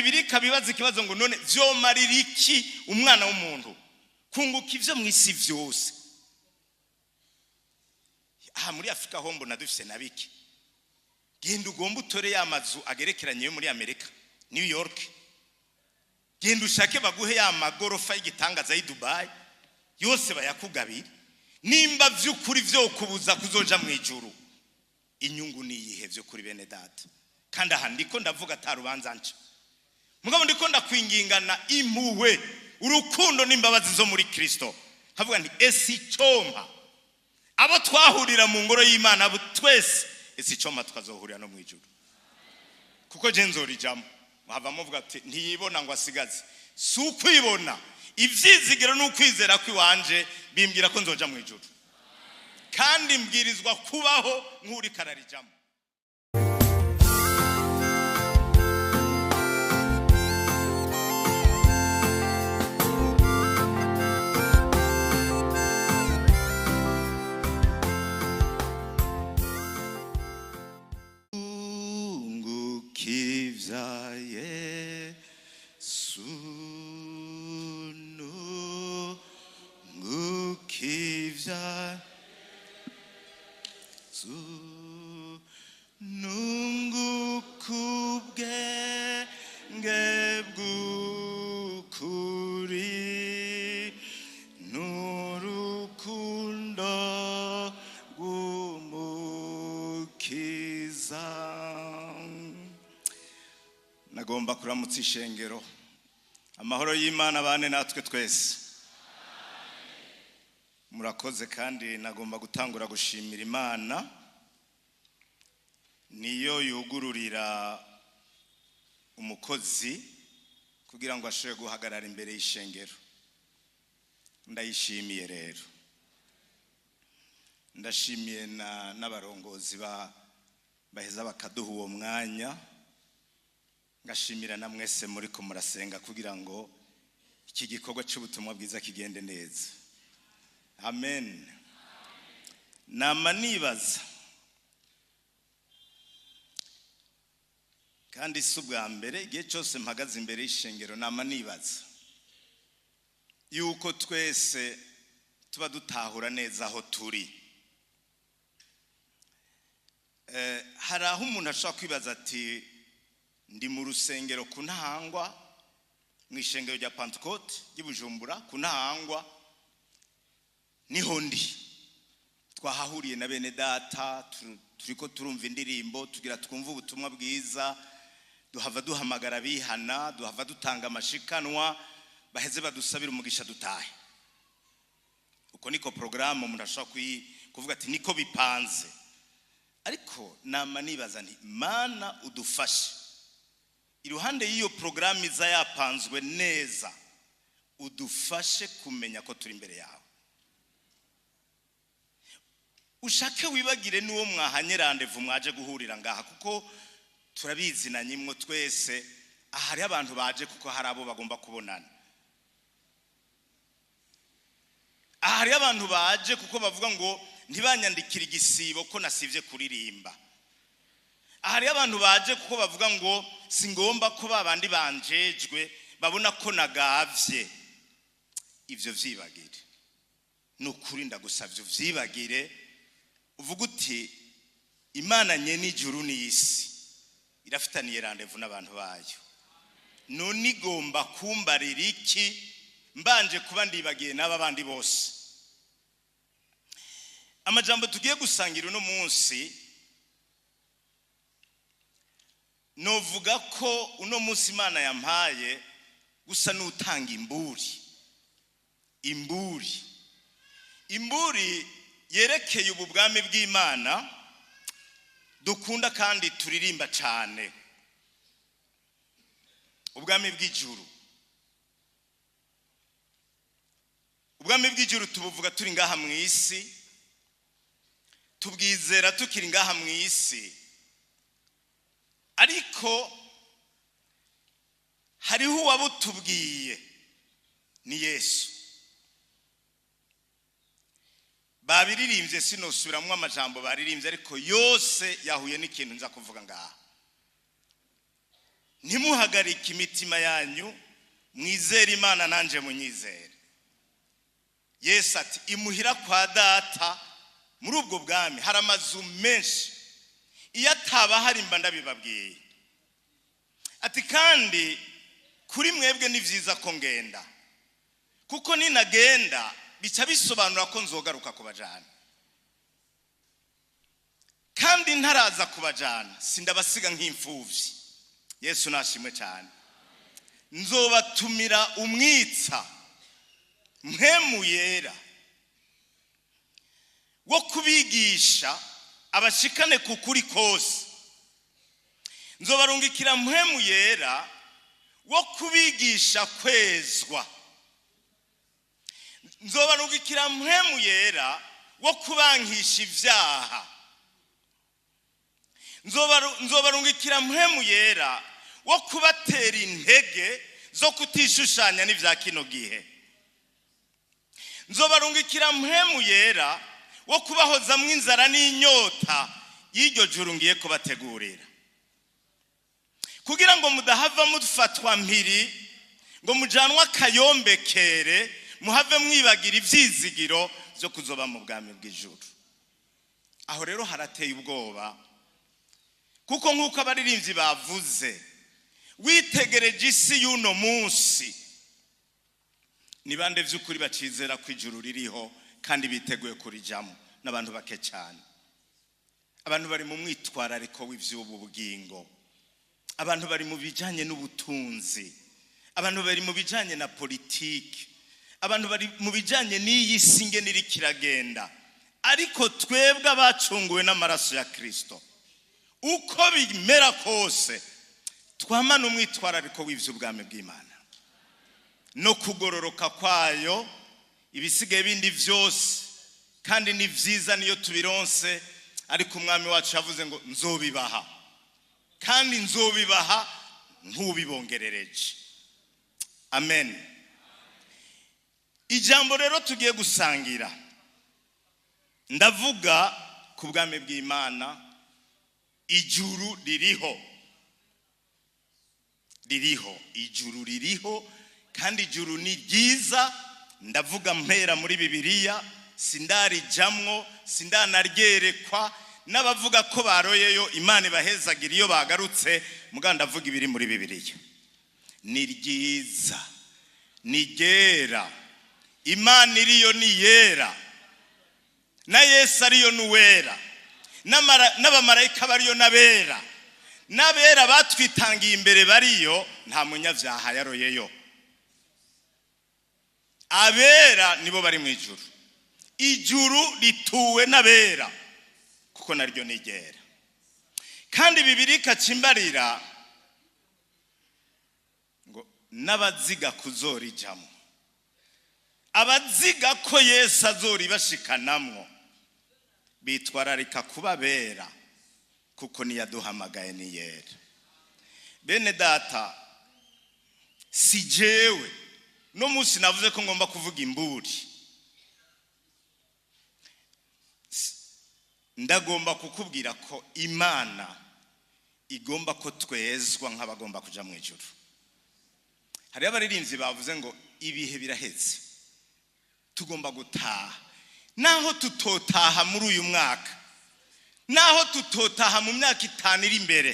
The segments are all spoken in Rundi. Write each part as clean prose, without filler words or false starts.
Bibiliya ikabibaza ikibazo ngo: "None vyomarira iki umwana w'umuntu kunguka ivyo mu isi vyose?" Aha muri Afurika ho mbona dufise na bike. Genda ugomba utore ya mazu agerekeranye yo muri Amerika, New York. Genda ushake baguhe ya magorofa y'igitangaza y'i Dubai, yose bayakugabire. Nimba vy'ukuri vyokubuza kuzoja mu ijuru, inyungu ni iyihe vy'ukuri, bene data? Kandi aha ndiko ndavuga ata rubanza nca, mugabo ndiko ndakwingingana impuhwe, urukundo n'imbabazi zo muri Kristo. Nkavuga nti: "Ese icompa abo twahurira mu ngoro y'Imana, abo twese, ese icompa tukazohurira no mu ijuru?" Kuko je nzorijamo. Hava muvuga ati: "Ntiyibona ngo asigaze." Si ukwibona, ivyizigiro n'ukwizera kw'iwanje bimbwira ko nzoja mu ijuru, kandi mbwirizwa kubaho nk'uri kararijamo. Ngukivya Yesu, ngukivya Yesu, nungukubwenge bw'ukuri n'urukundo rw'Umukiza. Nagomba kuramutsa ishengero. Amahoro y'Imana bane natwe twese. Murakoze. Kandi nagomba gutangura gushimira Imana, niyo yugururira umukozi kugira ngo ashobore guhagarara imbere y'ishengero. Ndayishimiye rero, ndashimiye n'abarongozi baheza bakaduha uwo mwanya, ngashimira na mwese muri ko murasenga kugira ngo iki gikorwa cy'ubutumwa bwiza kigende neza. Amen. Nama nibaza, kandi si ubwa mbere, igihe cyose mpagaze imbere y'ishengero nama nibaza yuko twese tuba dutahura neza aho turi. Hari aho umuntu ashobora kwibaza ati: "Ndi mu rusengero ku Ntahangwa, mu ishengero rya Pantekote ry'i Bujumbura ku Ntahangwa, niho ndi. Twahahuriye na bene data, turiko turumva indirimbo, tugira twumve ubutumwa bwiza, duhava duhamagara abihana, duhava dutanga amashikanwa, baheze badusabira umugisha, dutahe." Uko niko porogaramu umuntu ashobora kuvuga ati niko bipanze. Ariko nama nibaza nti: "Mana, udufashe iruhande y'iyo porogaramu iza yapanzwe neza, udufashe kumenya ko turi imbere yawe." Ushake wibagire n'uwo mwahanye rendez-vous mwaje guhurira ngaha, kuko turabizi na nyimwo twese, aha hariho abantu baje kuko hari abo bagomba kubonana. Aha hariho abantu baje kuko bavuga ngo ntibanyandikire igisibo ko nasivye kuririmba. Aha hariho abantu baje kuko bavuga ngo singomba ko babandi banjejwe babona ko nagavye. Ivyo vyibagire, ni ukuri ndagusavye uvyibagire, uvuga uti: "Imana nyene ijuru n'isi irafitaniye rendez-vous n'abantu bayo. None igomba kumbarira iki mbanje kuba ndibagiye n'aba bandi bose?" Amajambo tugiye gusangira uno munsi, novuga ko uno munsi Imana yampaye gusa n'utanga imburi, imburi, imburi yerekeye ubu bwami bw'Imana dukunda kandi turirimba cyane, ubwami bw'ijuru. Ubwami bw'ijuru tubuvuga turi ngaha mu isi, tubwizera tukiri ngaha mu isi, ariko hariho uwabutubwiye, ni Yesu. Babiririmbye, sinosubiramwo amajambo baririmbye, ariko yose yahuye n'ikintu nza kuvuga ngaha. Ntimuhagarike imitima yanyu, mwizere Imana, nanjye munyizere. Yesu ati: "Imuhira kwa Data, muri ubwo bwami, hari amazu menshi. Iyo ataba hari, mba ndabibabwiye." Ati: "Kandi kuri mwebwe ni byiza ko ngenda, kuko ninagenda bica bisobanura ko nzogaruka kubajyana. Kandi ntaraza kubajyana, sindabasiga nk'imfubyi." Yesu nashimwe cyane. "Nzobatumira umwitsa, Mpwemu Yera, wo kubigisha, abashikane ku kuri kose. Nzobarungikira Mpwemu Yera wo kubigisha kwezwa. Nzobarungikira Mpwemu Yera wo kubankisha ibyaha. Nzobarungikira Mpwemu Yera wo kubatera intege zo kutishushanya n'ibya kino gihe. Nzobarungikira Mpwemu Yera wo kubahozamwo inzara n'inyota y'iryo juru ngiye kubategurira, kugira ngo mudahava mufatwa mpiri, ngo mujanwe akayombekere, muhave mwibagira ibyizigiro byo kuzoba mu bwami bw'ijuru." Aho rero harateye ubwoba, kuko nk'uko abaririmbyi bavuze, witegereje isi y'uno munsi, ni bande by'ukuri bacizera ko ijuru ririho kandi biteguye kurijyamo? N'abantu bake cyane. Abantu bari mu mwitwarariko w'iby'ubu bugingo, abantu bari mu bijyanye n'ubutunzi, abantu bari mu bijyanye na politiki, abantu bari mu bijyanye n'iyi si ngene iriko iragenda. Ariko twebwe abacunguwe n'amaraso ya Kirisito, uko bimera kose, twamana umwitwarariko w'iby'ubwami bw'Imana no kugororoka kwayo. Ibisigaye bindi byose kandi ni byiza niyo tubironse, ariko Umwami wacu yavuze ngo: "Nzobibaha, kandi nzobibaha nk'ubibongerereje." Amen. Ijambo rero tugiye gusangira, ndavuga ku bwami bw'Imana. Ijuru ririho, ririho, ijuru ririho, kandi ijuru ni ryiza. Ndavuga mpera muri Bibiliya. Sindarijamwo, sindanaryerekwa. N'abavuga ko baroyeyo, Imana ibahezagira iyo bagarutse. Muga ndavuga ibiri muri Bibiliya. Ni ryiza, ni ryera, Imana iriyo ni yera, na Yesu ariyo ni uwera, n'abamarayika bariyo n'abera, n'abera batwitangiye imbere bariyo. Nta munyabyaha yaroyeyo, abera nibo bari mu ijuru. Ijuru rituwe n'abera, kuko naryo ni ryera. Kandi Bibiliya ikacimbarira ngo n'abaziga kuzorijamo, abaziga ko Yesu azoribashikanamwo, bitwararika kuba bera, kuko niyaduhamagaye ni yera. Bene Data, si jewe no munsi navuze ko ngomba kuvuga imburi. Ndagomba kukubwira ko Imana igomba ko twezwa nk'abagomba kuja mu ijuru. Hariho abaririmbyi bavuze ngo ibihe biraheze, tugomba gutaha. Naho tutotaha muri uyu mwaka, naho tutotaha mu myaka 5 iri imbere,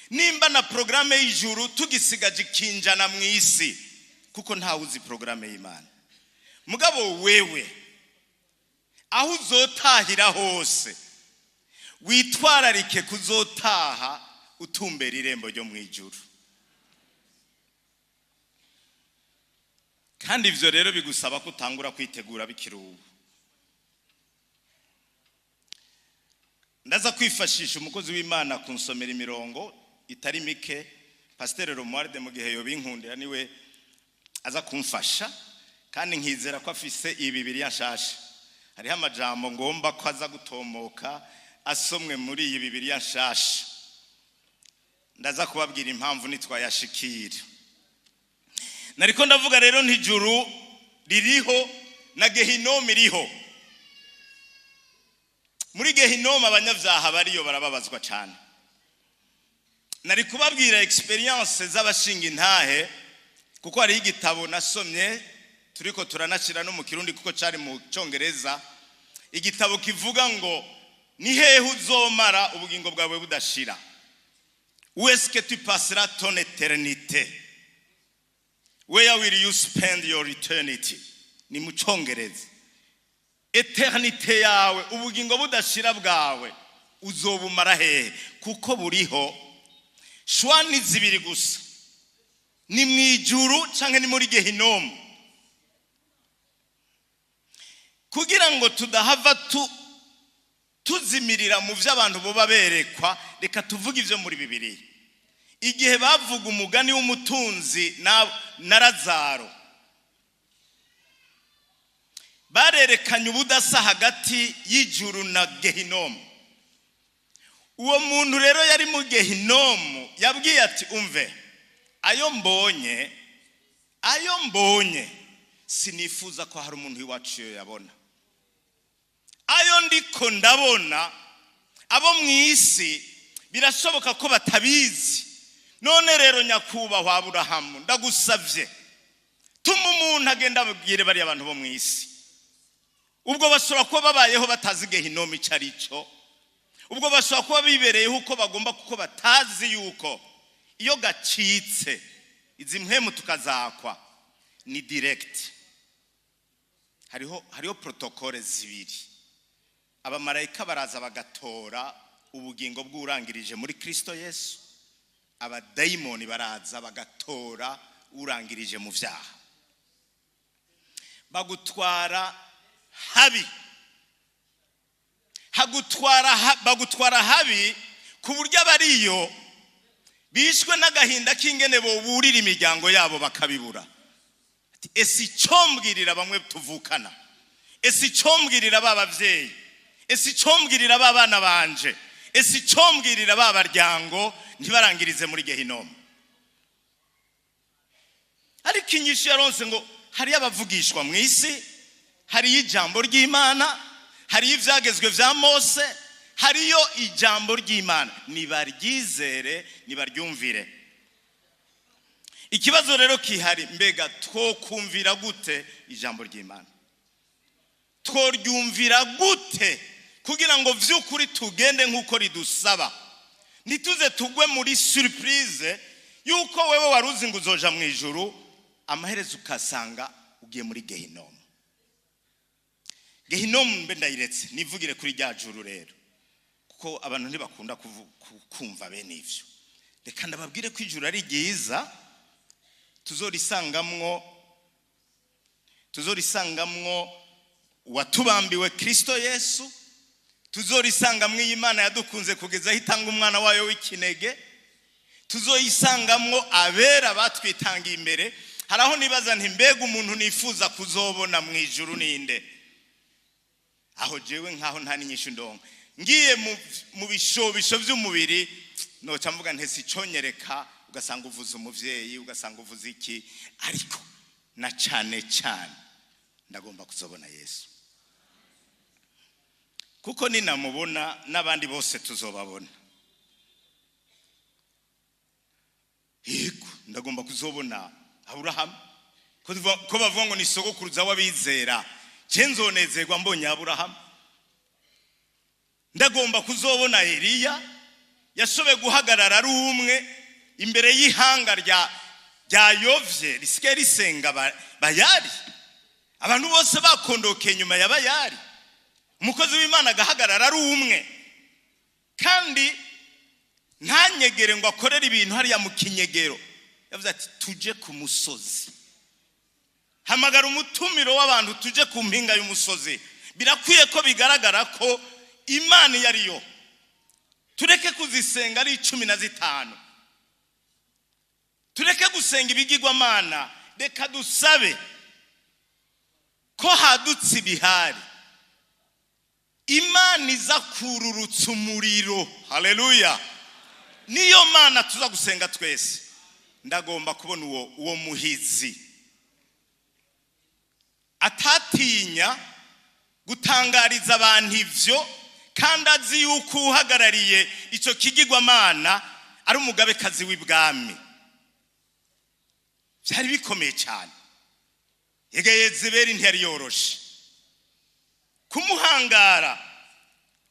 nimba na porogaramu y'ijuru tugisigaje ikinjana mu isi, kuko ntawe uzi porogaramu y'Imana. Mugabo wewe, aho uzotahira hose, witwararike kuzotaha utumbera irembo ryo mu ijuru. Kandi ivyo rero bigusaba ko utangura kwitegura bikiri ubu. Ndaza kwifashisha umukozi w'Imana kunsomera imirongo itari mike. Pasiteri Romualde, mu gihe yobinkundira, niwe aza kumfasha, kandi nkizera ko afise iyi Bibiliya nshasha. Hariho amajambo ngomba ko aza gutomoka asomwe muri iyi Bibiliya nshasha. Ndaza kubabwira impamvu nitwayashikira. Nariko ndavuga rero ntijuru ririho na gehinomu iriho. Muri gehinomu abanyabyaha bariyo barababazwa cyane. Nari kubabwira expérience z'abashinga intahe, kuko hariho igitabo nasomye, turiko turanashyira no mu Kirundi kuko cyari mu Cyongereza, igitabo kivuga ngo ni hehe uzomara ubugingo bwawe budashira, "Où est-ce que tu passeras ton éternité?", "Where will you spend your eternity?" Ni mu Cyongereza. Éternité yawe, ubugingo budashira bwawe, uzobumara hehe? Kuko buriho choix ni zibiri gusa: ni mu ijuru cyangwa ni muri gehinomu. Kugira ngo tudahava tuzimirira mu byo abantu boba berekwa, reka tuvuge ibyo muri Bibiliya. Igihe bavuga umugani w'umutunzi na Lazaro, barerekanye ubudasa hagati y'ijuru na gehinomu. Uwo muntu rero yari mu gehinomu yabwiye ati: "Umve, ayo mbonye, ayo mbonye, sinifuza ko hari umuntu iwacu iyo yabona. Ayo ndiko ndabona, abo mu isi birashoboka ko batabizi. None rero, nyakubahwa Aburahamu, ndagusabye, tuma umuntu agenda ababwire bariya bantu bo mu isi. Ubwo bashobora kuba babayeho batazi gehinomu icyo ari cyo. Ubwo bashobora kuba bibereyeho uko bagomba, kuko batazi yuko iyo gacitse, izi mpemu tukazakwa, ni direct." Hariho protocole zibiri: abamarayika baraza bagatora ubugingo bw'urangirije muri Kristo Yesu, abadayimoni baraza bagatora urangirije mu byaha, bagutwara habi, bagutwara habi, ku buryo abariyo bishwe n'agahinda k'ingene boburira imiryango yabo bakabibura. Ati: "Ese icyombwirira bamwe tuvukana? Ese icyombwirira ba babyeyi? Ese icyombwirira ba bana banje? Ese icyombwirira ba baryango ntibarangirize muri gehinomu?" Ariko inyishu yaronse ngo hariyo abavugishwa mu isi, hariyo ijambo ry'Imana, hariyo ibyagezwe bya Mose, hariyo ijambo ry'Imana, nibaryizere, nibaryumvire. Ikibazo rero kihari: mbega twokumvira gute ijambo ry'Imana? Tworyumvira gute kugira ngo vy'ukuri tugende nk'uko ridusaba, ntituze tugwe muri surprise yuko wewe wari uzi ngo uzoja mu ijuru, amaherezo ukasanga ugiye muri gehinomu? Gehinomu mbe ndayiretse, nivugire kuri rya juru rero, kuko abantu ntibakunda kumva bene ivyo. Reka ndababwire ko ijuru ari ryiza, tuzorisangamwo uwatubambiwe, Kristo Yesu. Tuzorisangamwo iyi Imana yadukunze kugeza aho itanga umwana wayo w'ikinege. Tuzoyisangamwo abera batwitangiye imbere. Hari aho nibaza nti: "Mbega umuntu nifuza kuzobona mu ijuru ninde?" Aho jewe nkaho nta n'inyishu ndonka. Ngiye mu bishobisho by'umubiri, noca mvuga nti siconyereka, ugasanga uvuze umuvyeyi, ugasanga uvuze iki. Ariko na cane cane ndagomba kuzobona Yesu, kuko ninamubona n'abandi bose tuzobabona. Yego, ndagomba kuzobona Aburahamu, ko bavuga ngo ni sogokuruza w'abizera. Je nzonezerwa mbonye Aburahamu. Ndagomba kuzobona Eliya, yashoboye guhagarara ari umwe imbere y'ihanga ryayovye, risigaye risenga Bayali, abantu bose bakondokeye inyuma ya Bayali, umukozi w'Imana agahagarara ari umwe, kandi ntanyegere ngo akorere ibintu hariya mu kinyegero. Yavuze ati: "Tuje ku musozi, hamagara umutumiro w'abantu, tuje ku mpinga y'umusozi. Birakwiye ko bigaragara ko Imana iyo ariyo, tureke kuzisenga ari 15, tureke gusenga ibigirwamana. Reka dusabe ko hadutse ibihari, Imana iza kururutsa umuriro." Haleluya! Niyo Mana tuza gusenga twese. Ndagomba kubona uwo muhizi atatinya gutangariza abantu ivyo, kandi azi yuko uhagarariye icyo kigirwamana Ari umugabekazi w'ibwami, byari bikomeye cyane. Ega Yezebeli ntiyari yoroshe kumuhangara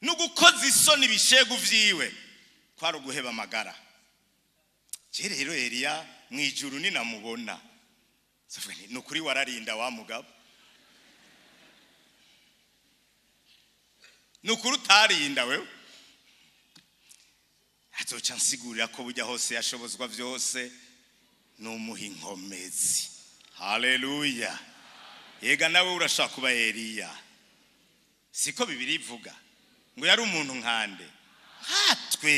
no gukoza isoni ibishegu vyiwe, kwari uguheba amagara. Je rero Eliya mu ijuru ninamubona nzovuga nti: "Ni ukuri wararinda wa mugabo, ni ukuri utarinda wewe." Azoca nsigurira ko bujya hose yashobozwa byose numuha inkomezi. Haleluya! Yega nawe urashaka kuba Eliya. Siko Bibiri ivuga ngo yari umuntu nkande nkatwe?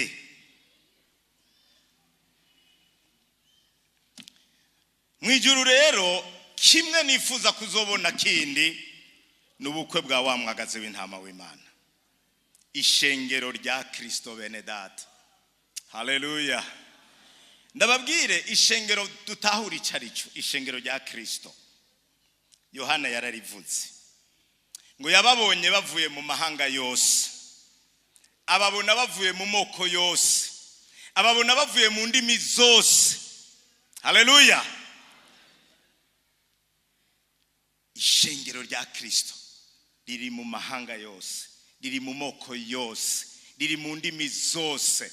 Mu ijuru rero, kimwe nifuza kuzobona kindi ni ubukwe bwa wa mwagazi w'intama w'Imana, ishengero rya Kristo. Bene data, haleluya! Ndababwire ishengero dutahura icyo ari cyo. Ishengero rya Kristo, Yohana yararivuze ngo yababonye bavuye mu mahanga yose, ababona bavuye mu moko yose, ababona bavuye mu ndimi zose. Haleluya! Ishengero rya Kristo riri mu mahanga yose, riri mu moko yose, riri mu ndimi zose.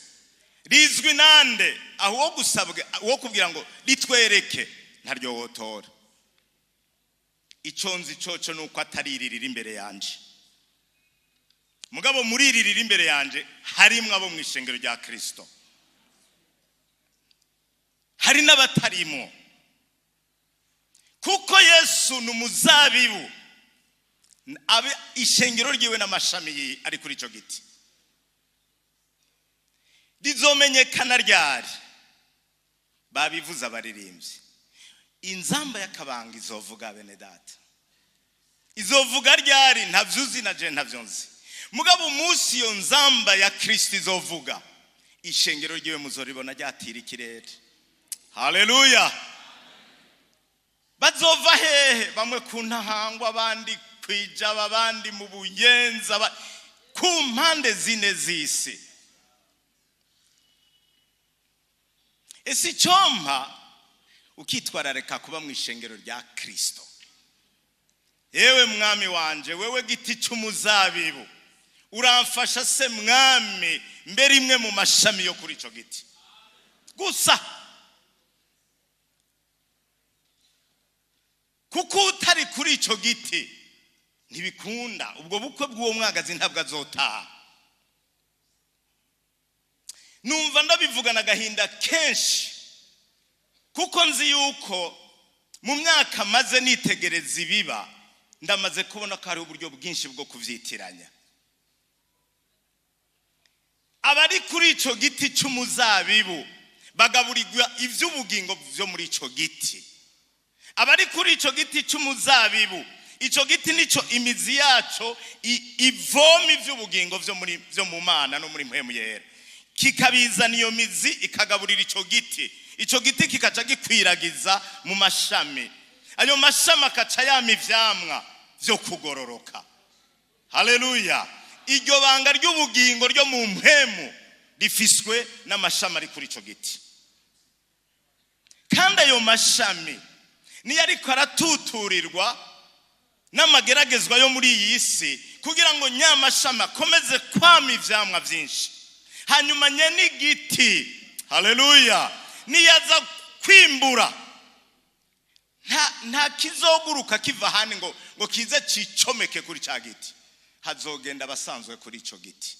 Rizwi nande? Aho uwo gusabwa, uwo kubwira ngo ritwereke, ntaryo wotora. Icyo nzi coco ni uko atari iri riri imbere yanje. Mugabo muri iri riri imbere yanje harimwo abo mu ishengero rya Kristo, hari n'abatarimwo, kuko Yesu ni umuzabibu, abe ishengero ryiwe n'amashami ari kuri icyo giti. Rizomenyekana ryari? Babivuze abaririmbyi: inzamba y'akabanga izovuga. Bene data, izovuga ryari? Ntavyo uzi na je ntavyo nzi. Mugabo umunsi iyo nzamba ya Kristo izovuga, ishengero ryiwe muzoribona ryatira ikirere. Haleluya! Bazova hehe? Bamwe ku Ntahangwa, abandi kwijaba, abandi mu Buyenza, ku mpande zine z'isi. Ese icyompa ukitwararika kuba mu ishengero rya Kristo? Yewe mwami wanje, wewe giti cy'umuzabibu, uramfasha se mwami mbere imwe mu mashami yo kuri icyo giti gusa, kuko utari kuri icyo giti ntibikunda. Ubwo bukwe bw'uwo mwagazi ntabwo azotaha. Numva ndabivugana agahinda kenshi, kuko nzi yuko mu myaka maze nitegereza ibiba, ndamaze kubona ko hariho uburyo bwinshi bwo kubyitiranya. Abari kuri icyo giti cy'umuzabibu bagaburirwa iby'ubugingo byo muri icyo giti. Abari kuri icyo giti cy'umuzabibu, icyo giti nicyo imizi yacyo ivoma iby'ubugingo byo mu Mana no muri Mpwemu Yera, kikabizana. Iyo mizi ikagaburira icyo giti, icyo giti kikaca gikwiragiza mu mashami, ayo mashami akaca yama ivyamwa byo kugororoka. Haleluya! Iryo banga ry'ubugingo ryo mu mpemu rifiswe n'amashami ari kuri icyo giti, kandi ayo mashami niyo ariko aratuturirwa n'amageragezwa yo muri iyi si, kugira ngo nyamashami akomeze kwama ivyamwa byinshi. Hanyuma nye n'igiti, haleluya, niyaza kwimbura, nta kizoguruka kiva ahandi ngo kize cicomeke kuri cya giti. Hazogenda abasanzwe kuri icyo giti.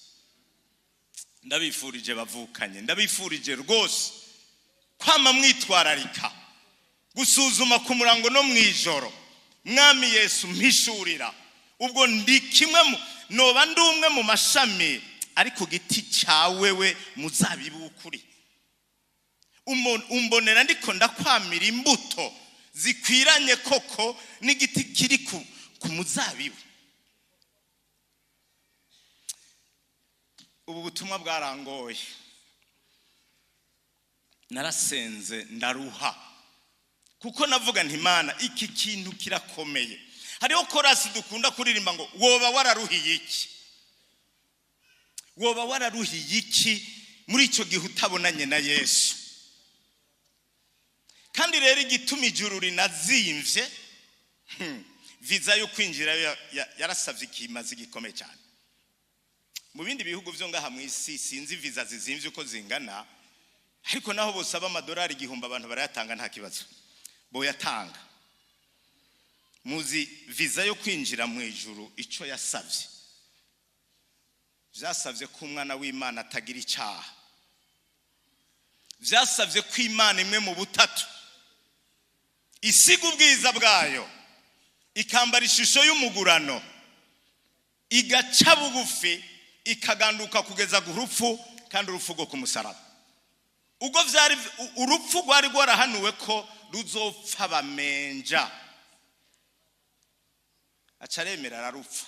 Ndabifurije bavukanye, ndabifurije rwose kwama mwitwararika gusuzuma ku murango no mu ijoro: Mwami Yesu, mpishurira ubwo ndi kimwe mu noba ndi umwe mu mashami ari ku giti cyawe, we muzabibu w'ukuri. Umbonera ndiko ndakwamira imbuto zikwiranye koko n'igiti kiri ku muzabibu? Ubu butumwa bwarangoye, narasenze ndaruha, kuko navuga nti: "Imana, iki kintu kirakomeye." Hariho korasi dukunda kuririmba ngo: "Woba wararuhiye iki? Woba wararuhiye iki?" Muri icyo gihe utabonanye na Yesu. Kandi rero igituma ijuru rinazimvye, viza yo kwinjira yarasavye ikimazi gikomeye cyane. Mu bindi bihugu byo ngaha mu isi, sinzi viza zizimvye uko zingana, ariko naho bosaba amadolari 1000, abantu barayatanga, nta kibazo, boyatanga. Muzi viza yo kwinjira mu ijuru icyo yasabye? Byasabye ko umwana w'Imana atagira icyaha, byasabye ko Imana imwe mu butatu isiga ubwiza bwayo, ikambara ishusho y'umugurano, igaca bugufi, ikaganduka kugeza ku rupfu, kandi urupfu rwo ku musaraba. Ubwo byari urupfu rwari rwarahanuwe ko ruzopfa bamenja, aca aremera ararupfa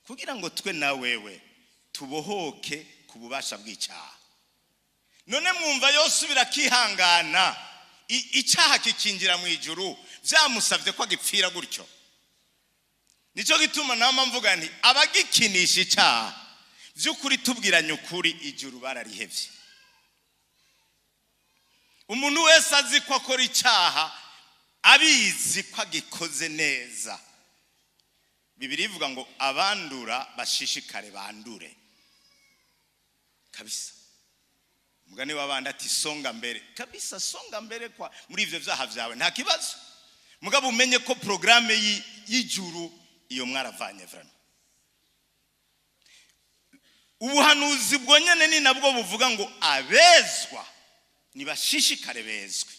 kugira ngo twe na wewe tubohoke ku bubasha bw'icyaha. None mwumva yosubira akihangana, icyaha kikinjira mu ijuru, byamusabye ko agipfira gutyo? Nicyo gituma nama mvuga nti abagikinisha icyaha, by'ukuri tubwiranye ukuri, ijuru bararihevye. Umuntu wese azi ko akora icyaha, abizi ko agikoze neza, Bibiliya ivuga ngo abandura bashishikare bandure kabisa. Umugani w'abandi ati songa mbere kabisa, songa mbere kwa muri ivyo vyaha vyawe, nta kibazo. Mugabo umenye ko programme y'ijuru iyo mwaravanye vraiment. Ubuhanuzi bwo nyene ni nabwo buvuga ngo abezwa nibashishikare bezwe.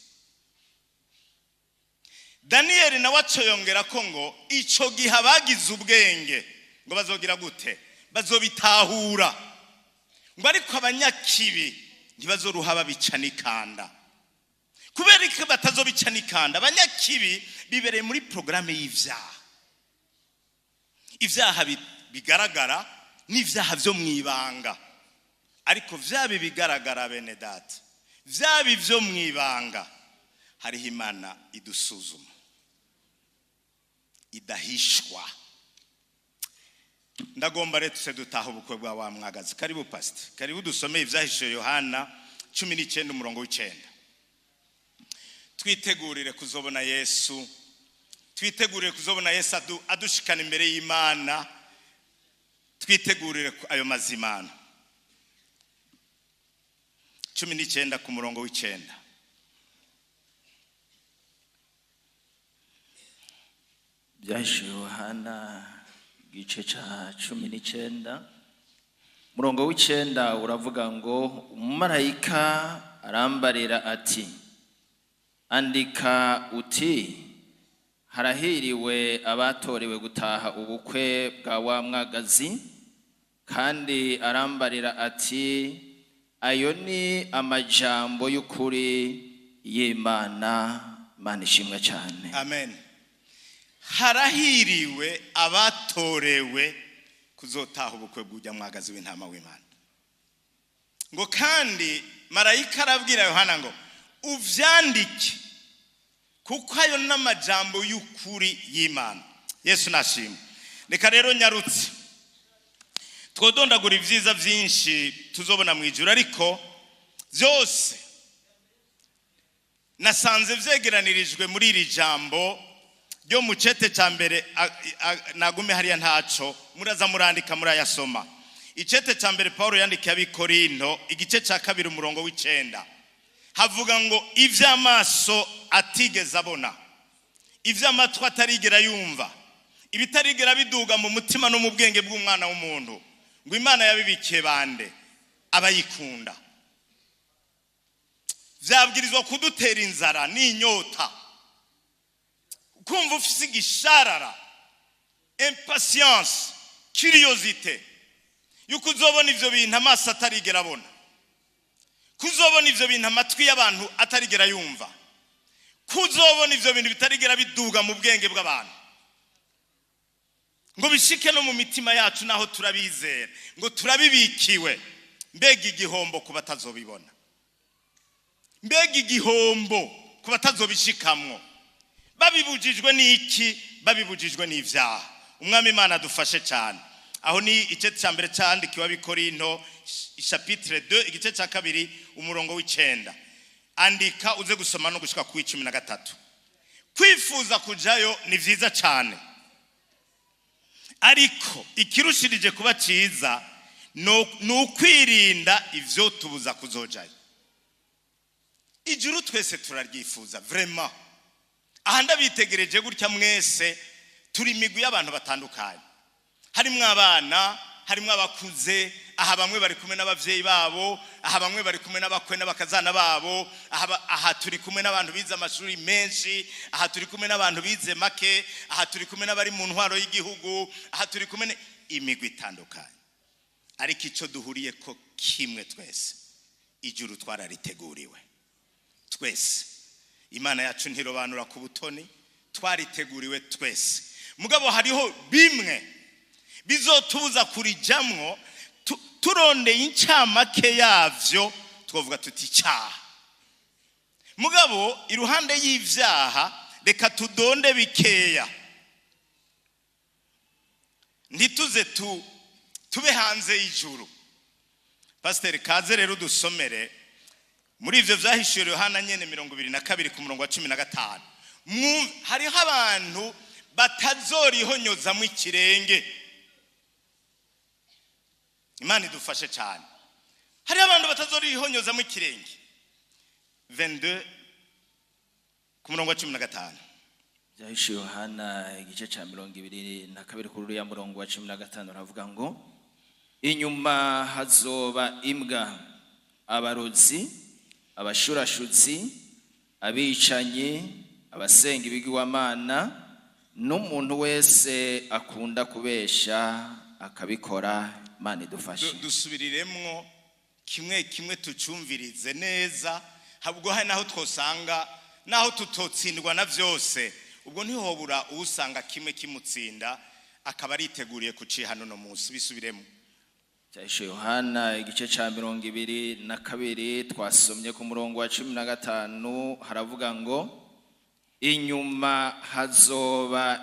Daniyeli nawe acoyongera ko ngo ico gihe abagize ubwenge ngo bazogira gute? Bazobitahura. Ngo ariko abanyakibi ntibazoruha babica n'ikanda. Kubera ko batazobica n'ikanda, abanyakibi bibereye muri porogaramu y'ivyaha, ibyaha bigaragara n'ibyaha byo mu ibanga. Ariko vyaba ibigaragara, bene data, vyaba ibyo mu ibanga, hariho Imana idusuzuma idahishwa. Ndagomba rero tuse dutaha ubukwe bwa wa mwagazi. Karibu pasite, karibu dusomeye Ibyahishuwe Yohana 19 umurongo w'9. Twitegurire kuzobona Yesu, twitegurire kuzobona Yesu adushikana imbere y'Imana. Twitegurire ayo mazimano. 19 ku murongo w'9. Byahishuwe Yohana igice cya 19, umurongo w'9 uravuga ngo: "Umumarayika arambarira ati: 'Andika uti: Harahiriwe abatorewe gutaha ubukwe bwa wa mwagazi.' Kandi arambarira ati: 'Ayo ni amajambo y'ukuri y'Imana.'" Imana ishimwe cyane. Amen. Harahiriwe abatorewe kuzotaha ubukwe bw'ujya mwagazi w'intama w'Imana. Ngo kandi marayika arabwira Yohana ngo: "Uvyandike, kuko ayo n'amajambo y'ukuri y'Imana." Yesu nashimwe. Reka rero nyarutse, twodondagura ibyiza byinshi tuzobona mu ijuru, ariko byose nasanze vyegeranirijwe muri iri jambo ryo mu cete cya mbere. Nagume hariya, ntaco muraza murandika, murayasoma. Icete cya mbere Paul yandikiye Abikorinto, igice cya kabiri, umurongo w'9, havuga ngo ivy'amaso atigeze abona, ivy'amatwi atarigera yumva, ibitarigera biduga mu mutima no mu bwenge bw'umwana w'umuntu, ngo Imana yabibikiye bande? Abayikunda. Vyabwirizwa kudutera inzara n'inyota, kumva ufise igisharara, impatience, curiosité yuko uzobona ivyo bintu amaso atarigera abona, kuzobona ivyo bintu amatwi y'abantu atarigera yumva, kuzobona ivyo bintu bitarigera biduga mu bwenge bw'abantu ngo bishike no mu mitima yacu, naho turabizera, ngo turabibikiwe. Mbega igihombo ku batazobibona! Mbega igihombo ku batazobishikamwo! Babibujijwe n'iki? Babibujijwe n'ivyaha. Umwami Imana adufashe cyane. Aho ni igice cya mbere cyandikiwe Abikorinto, chapitre 2, igice cya kabiri, umurongo w'9. Andika uze gusoma no gushika ku 13. Kwifuza kujayo ni vyiza cyane, ariko ikirushirije kuba cyiza ni ukwirinda ivyo tubuza kuzojayo. Ijuru twese turaryifuza, vraiment. Aha ndabitegereje gutya, mwese turi imigwi y'abantu batandukanye, harimwo abana, harimwo abakuze. Aha bamwe bari kumwe n'abavyeyi babo, aha bamwe bari kumwe n'abakwe n'abakazana babo, aha turi kumwe n'abantu bize amashuri menshi, aha turi kumwe n'abantu bize make, aha turi kumwe n'abari mu ntwaro y'igihugu, aha turi kumwe imigwi itandukanye. Ariko icyo duhuriye ko kimwe twese, ijuru twarariteguriwe twese. Imana yacu ntirobanura ku butoni, twariteguriwe twese. Mugabo hariho bimwe bizotubuza kurijamwo. Turondeye incamake yavyo, twavuga tuti icyaha. Mugabo iruhande y'ivyaha, reka tudonde bikeya, ntituze tube hanze y'ijuru. Pasiteri, kaze rero dusomere muri ivyo vyahishuwe Yohana nyene 22 ku murongo wa 15. Hariho abantu batazorihonyozamo ikirenge. Imana idufashe cyane. Hariho abantu batazorihonyozamo ikirenge. 22 ku murongo wa 15. Byahishuwe Yohana igice cya 22, kuri uriya murongo wa 15, aravuga ngo: "Inyuma hazoba imbwa, abarozi, abashurashutsi, abicanyi, abasenga ibigirwamana, n'umuntu wese akunda kubesha akabikora." Imana idufashe. Dusubiriremwo kimwe kimwe, tucumvirize neza. Habwo hari naho twosanga, naho tutotsindwa na vyose, ubwo ntihobura usanga kimwe kimutsinda, akaba ariteguriye kuciha no munsi. Bisubiremo. Byahishuwe Yohana igice cya 22, twasomye ku murongo wa 15, haravuga ngo: "Inyuma hazoba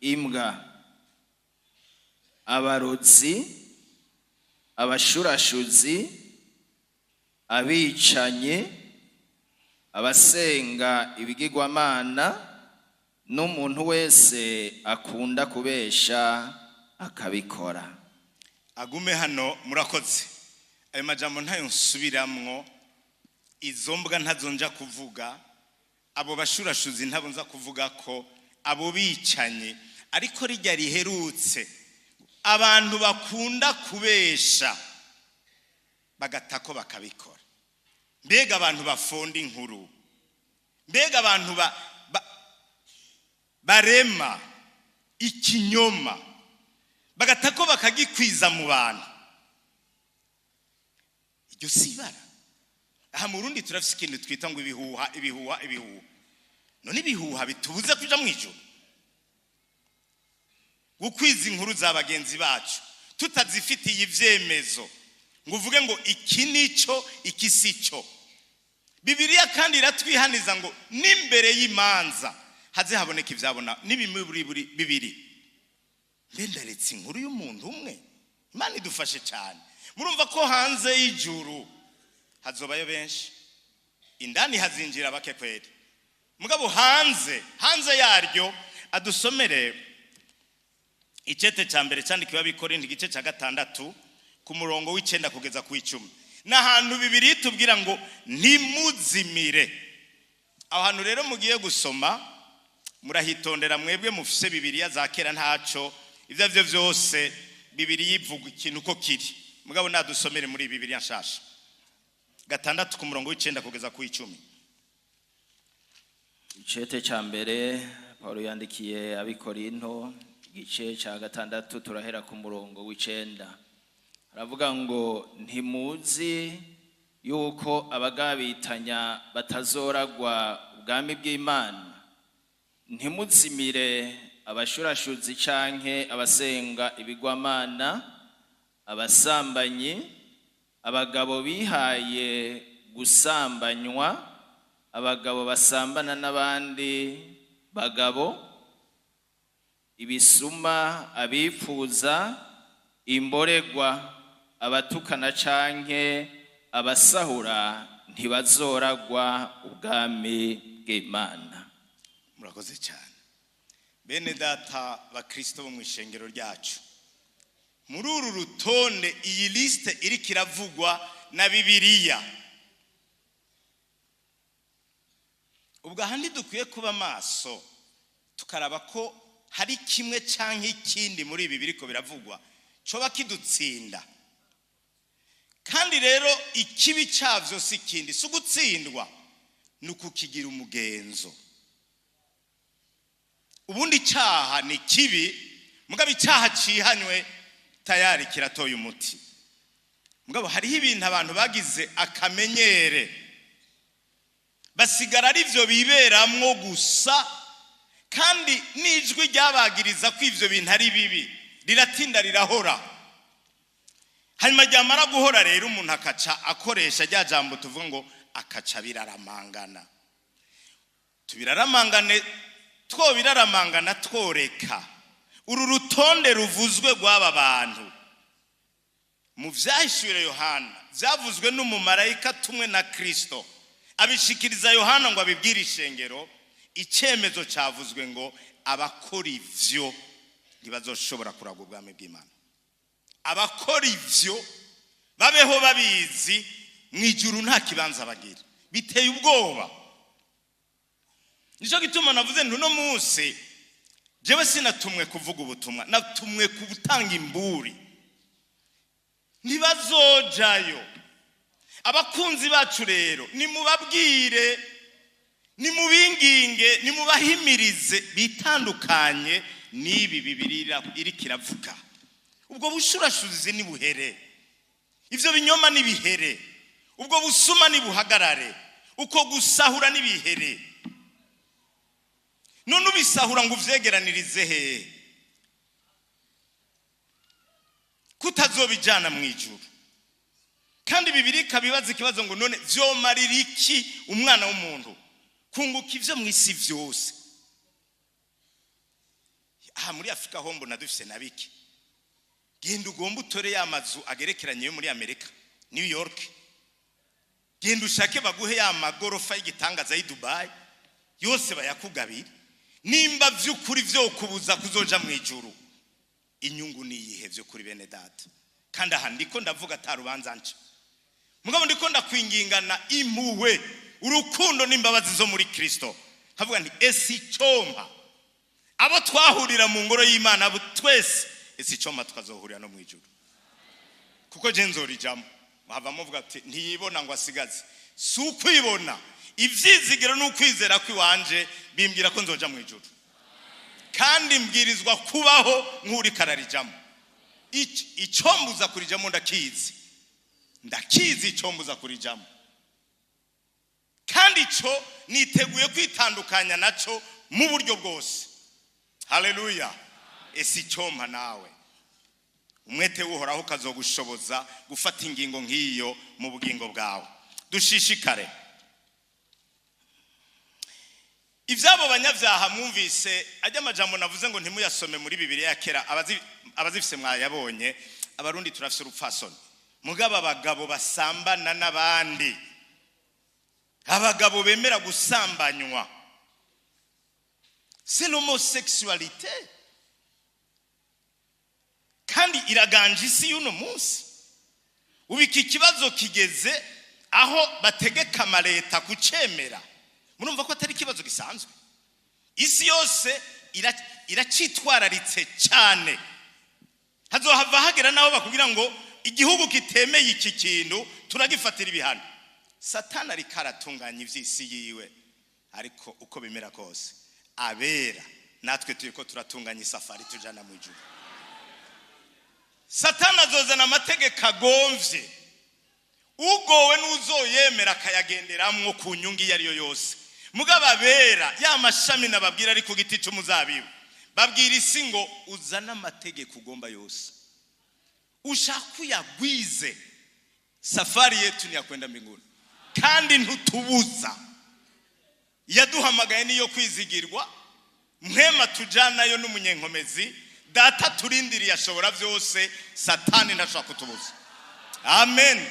imbwa, abarozi, abashurashuzi, abicanyi, abasenga ibigirwamana, n'umuntu wese akunda kubesha akabikora." Agume hano, murakoze. Ayo majambo ntayo nsubiramwo. Izo mbwa ntazo nja kuvuga, abo bashurashuzi ntabo nza kuvuga ko, abo bicanyi, ariko rijya riherutse, abantu bakunda kubesha bagatako bakabikora. Mbega abantu bafonda inkuru, mbega abantu barema ikinyoma bagatako bakagikwiza mu bantu, iryo si ibara? Aha mu Burundi turafise ikintu twita ngo ibihuha, ibihuha, ibihuha. None ibihuha bitubuze kuja mu ijuru? Gukwiza inkuru za bagenzi bacu tutazifitiye ivyemezo, ngo uvuge ngo iki nico, iki si cyo. Bibiliya kandi iratwihaniza ngo n'imbere y'imanza haze haboneka ivyabona n'ibimuri bibiri. Mbe ndaretse inkuru y'umuntu umwe? Imana idufashe cyane. Murumva ko hanze y'ijuru hazobayo benshi, indani hazinjira bake kweri. Mugabo hanze yaryo, adusomere icete cya mbere cyandikiwe Abikorinto, igice cya gatandatu, ku murongo w'9 kugeza ku 10. Ni ahantu bibiri tubwira ngo ntimuzimire. Aho hantu rero mugiye gusoma, murahitondera mwebwe mufise Bibiliya za kera. Ntaco, ibyo ari byo byose Bibiliya ivuga ikintu uko kiri. Mugabo nadusomere muri Bibiliya nshasha, 6 ku murongo w'9 kugeza ku 10. Icete cya mbere Paul yandikiye Abikorinto, igice cya gatandatu, turahera ku murongo w'9. Haravuga ngo: "Ntimuzi yuko abagabitanya batazoragwa ubwami bw'Imana? Ntimuzimire: abashurashuzi canke abasenga ibigwamana, abasambanyi, abagabo bihaye gusambanywa, abagabo basambana n'abandi bagabo, ibisuma, abipfuza, Imboregwa, abatukana canke abasahura ntibazoragwa ubwami bw'Imana. Murakoze cyane, bene data bakristo bo mu ishengero ryacu. Muri uru rutonde, iyi liste iriko iravugwa na Bibiliya, ubwo ahandi dukwiye kuba maso, tukaraba ko hari kimwe canke ikindi muri ibi biriko biravugwa coba kidutsinda. Kandi rero ikibi cyavyo si ikindi, si ugutsindwa, ni ukukigira umugenzo. Ubundi icyaha ni kibi, mugabo icyaha cihanywe tayari kiratoye umuti. Mugabo hariho ibintu abantu bagize akamenyere, basigara ari byo biberamwo gusa, kandi n'ijwi ryabagiriza ko ivyo bintu ari bibi riratinda rirahora. Hanyuma ryamara guhora rero, umuntu akaca akoresha rya jambo tuvuga ngo akaca biraramangana. Tubiraramangane, twobiraramangana, tworeka uru rutonde ruvuzwe rw'aba bantu mu Vyahishuriwe Yohana, byavuzwe n'umumarayika tumwe na Kristo, abishikiriza Yohana ngo abibwire ishengero. Icyemezo cyavuzwe ngo abakora ivyo ntibazoshobora kuragwa ubwami bw'Imana. Abakora ivyo, babeho babizi, mu ijuru nta kibanza bagira. Biteye ubwoba. Nicyo gituma navuze nti uno munsi jewe sinatumwe kuvuga ubutumwa, natumwe gutanga imburi. Ntibazojayo. Abakunzi bacu rero, nimubabwire, nimubinginge, nimubahimirize bitandukanye n'ibi Bibiliya iriko iravuga. Ubwo bushurashuzi nibuhere, ivyo binyoma nibihere, ubwo busuma nibuhagarare, uko gusahura nibihere. None ubisahura ngo uvyegeranirize hehe, kutazobijana mu ijuru? Kandi Bibiliya ikabibaza ikibazo ngo none vyomarira iki umwana w'umuntu kunguka ivyo mu isi vyose? Aha muri Afurika ho mbona dufise na bike. Genda ugomba utore ya mazu agerekeranye yo muri Amerika, New York. Genda ushake baguhe ya magorofa y'igitangaza y'i Dubai, yose bayakugabire. Nimba vy'ukuri vyokubuza kuzoja mu ijuru, inyungu ni iyihe vy'ukuri, bene data? Kandi aha ndiko ndavuga ata rubanza nca, mugabo ndiko ndakwingingana impuhwe, urukundo n'imbabazi zo muri Kristo, nkavuga nti ese icompa abo twahurira mu ngoro y'Imana, abo twese, ese icompa tukazohurira no mu ijuru? Kuko je nzorijamo. Havamo uvuga ati ntiyibona ngo asigaze. Si ukwibona, ivyizigiro n'ukwizera kw'iwanje bimbwira ko nzoja mu ijuru, kandi mbwirizwa kubaho nk'uri kararijamo. Icombuza kurijamo ndakizi, ndakizi icombuza kurijamo, kandi ico niteguye kwitandukanya naco mu buryo bwose. Haleluya! Ese icompa nawe umwete w'Uhoraho ukazogushoboza gufata ingingo nk'iyo mu bugingo bwawe? Dushishikare. Ibyabo banyabyaha mwumvise ajya amajambo navuze ngo ntimuyasome muri Bibiliya ya kera, abazifise mwayabonye. Abarundi turafise urupfasoni, mugabo abagabo basambana n'abandi, abagabo bemera gusambanywa, c'est l'homosexualité, kandi iraganje isi y'uno munsi. Ubu iki kibazo kigeze aho bategeka amaleta kucemera. Murumva ko atari ikibazo gisanzwe. Isi yose iracitwararitse cyane. Hazohava hagera n'aho bakubwira ngo igihugu kitemeye iki kintu turagifatira ibihano. Satani ariko aratunganya ivy'isi yiwe, ariko uko bimera kose, abera natwe turiko turatunganya isafari tujana mu ijuru. Satani azozana amategeko agomvye, ugowe n'uzoyemera akayagenderamwo ku nyungu iyo ari yo yose. Mugabo abera, ya mashami nababwira ari ku giti c'umuzabibu, babwira isi ngo uzane amategeko ugomba yose, ushaka uyagwize, safari yetu ni ya kwenda mbinguni, kandi ntutubuza. Yaduhamagaye niyo kwizigirwa, mpwema tujanayo n'umunyenkomezi. Data turindiriye ashobora byose, Satani ntashobora kutubuza. Amen.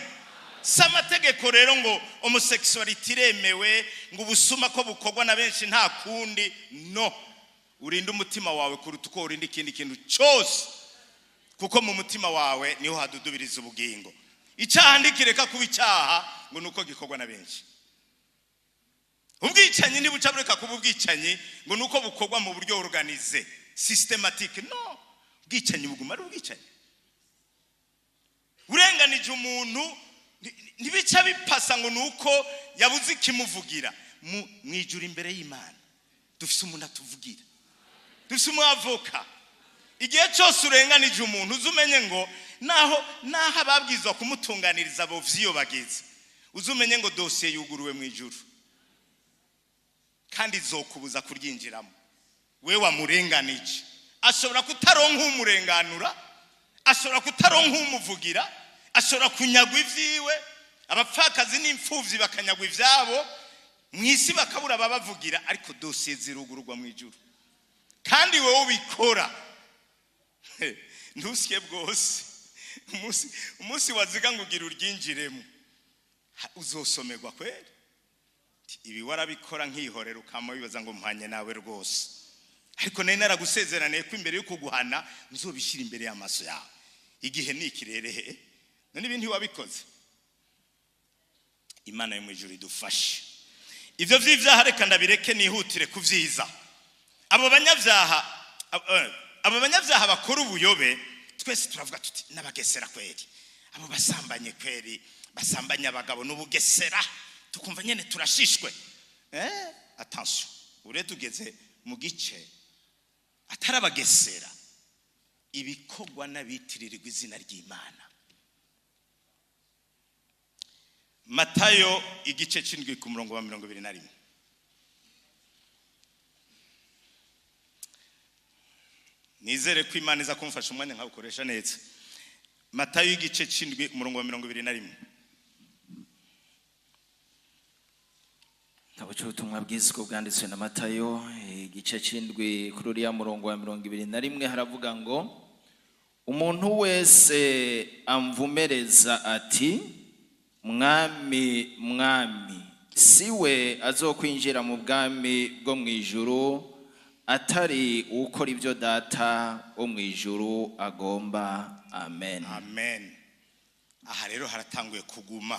Si amategeko rero ngo homosexualité iremewe, ngo ubusuma ko bukorwa na benshi nta kundi. No urinde umutima wawe kuruta uko urinda ikindi kintu cyose, kuko mu mutima wawe niho hadudubiriza ubugingo. Icyaha ntikireka kuba icyaha ngo ni uko gikorwa na benshi. Ubwicanyi ntibuca bureka kuba ubwicanyi ngo ni uko bukorwa mu buryo organisé, systématique. No, ubwicanyi buguma ari ubwicanyi. Urenganije umuntu, ntibica bipasa ngo ni uko yabuze ikimuvugira. Mu ijuru imbere y'Imana dufise umuntu atuvugira, dufise umwavoka. Igihe cyose urenganije umuntu, uzi umenye ngo naho ababwirizwa kumutunganiriza bo vyiyobagiza, uzi umenye ngo dosiye yuguruwe mu ijuru, kandi izokubuza kuryinjiramo. We wamurenganije ashobora kutaronka umurenganura, ashobora kutaronka umuvugira, ashobora kunyagwa ivyiwe, abapfakazi n'imfuvyi bakanyagwa ivyabo mu isi, bakabura ababavugira, ariko dosiye zirugururwa mu ijuru. Kandi wowe ubikora ntusye bwose, umunsi waziga ngo ugira uryinjiremo, uzosomerwa kweri. Ibi warabikora nkihorera, ukama wibaza ngo mpanye nawe rwose, ariko nari naragusezeraniye ko imbere yo kuguhana nzobishyira imbere y'amaso yawe. Igihe ni ikirerehe none ibi ntiwabikoze. Imana yo mu ijuru idufashe. Ibyo by'ibyaha reka ndabireke, nihutire ku byiza. Abo banyabyaha bakora ubuyobe, twese turavuga tuti n'abagesera kweri, abo basambanye kweri, basambanye abagabo n'ubugesera, tukumva nyene turashishwe. Attention, ure tugeze mu gice atari abagesera, ibikorwa n'abitirirwa izina ry'Imana. Matayo igice c'indwi ku murongo wa 21. Nizere ko Imana iza kumfasha umwanya nkawukoresha neza. Matayo igice c'indwi, umurongo wa 21. Igitabo cy'ubutumwa bwiza uko bwanditswe na Matayo, igice c'indwi, kuri uriya murongo wa 21, haravuga ngo: "Umuntu wese amvumereza ati: 'Mwami, Mwami,' si we azokwinjira mu bwami bwo mu ijuru, atari ukora ibyo Data wo mu ijuru agomba." Amen. Amen. Aha rero haratanguye kuguma,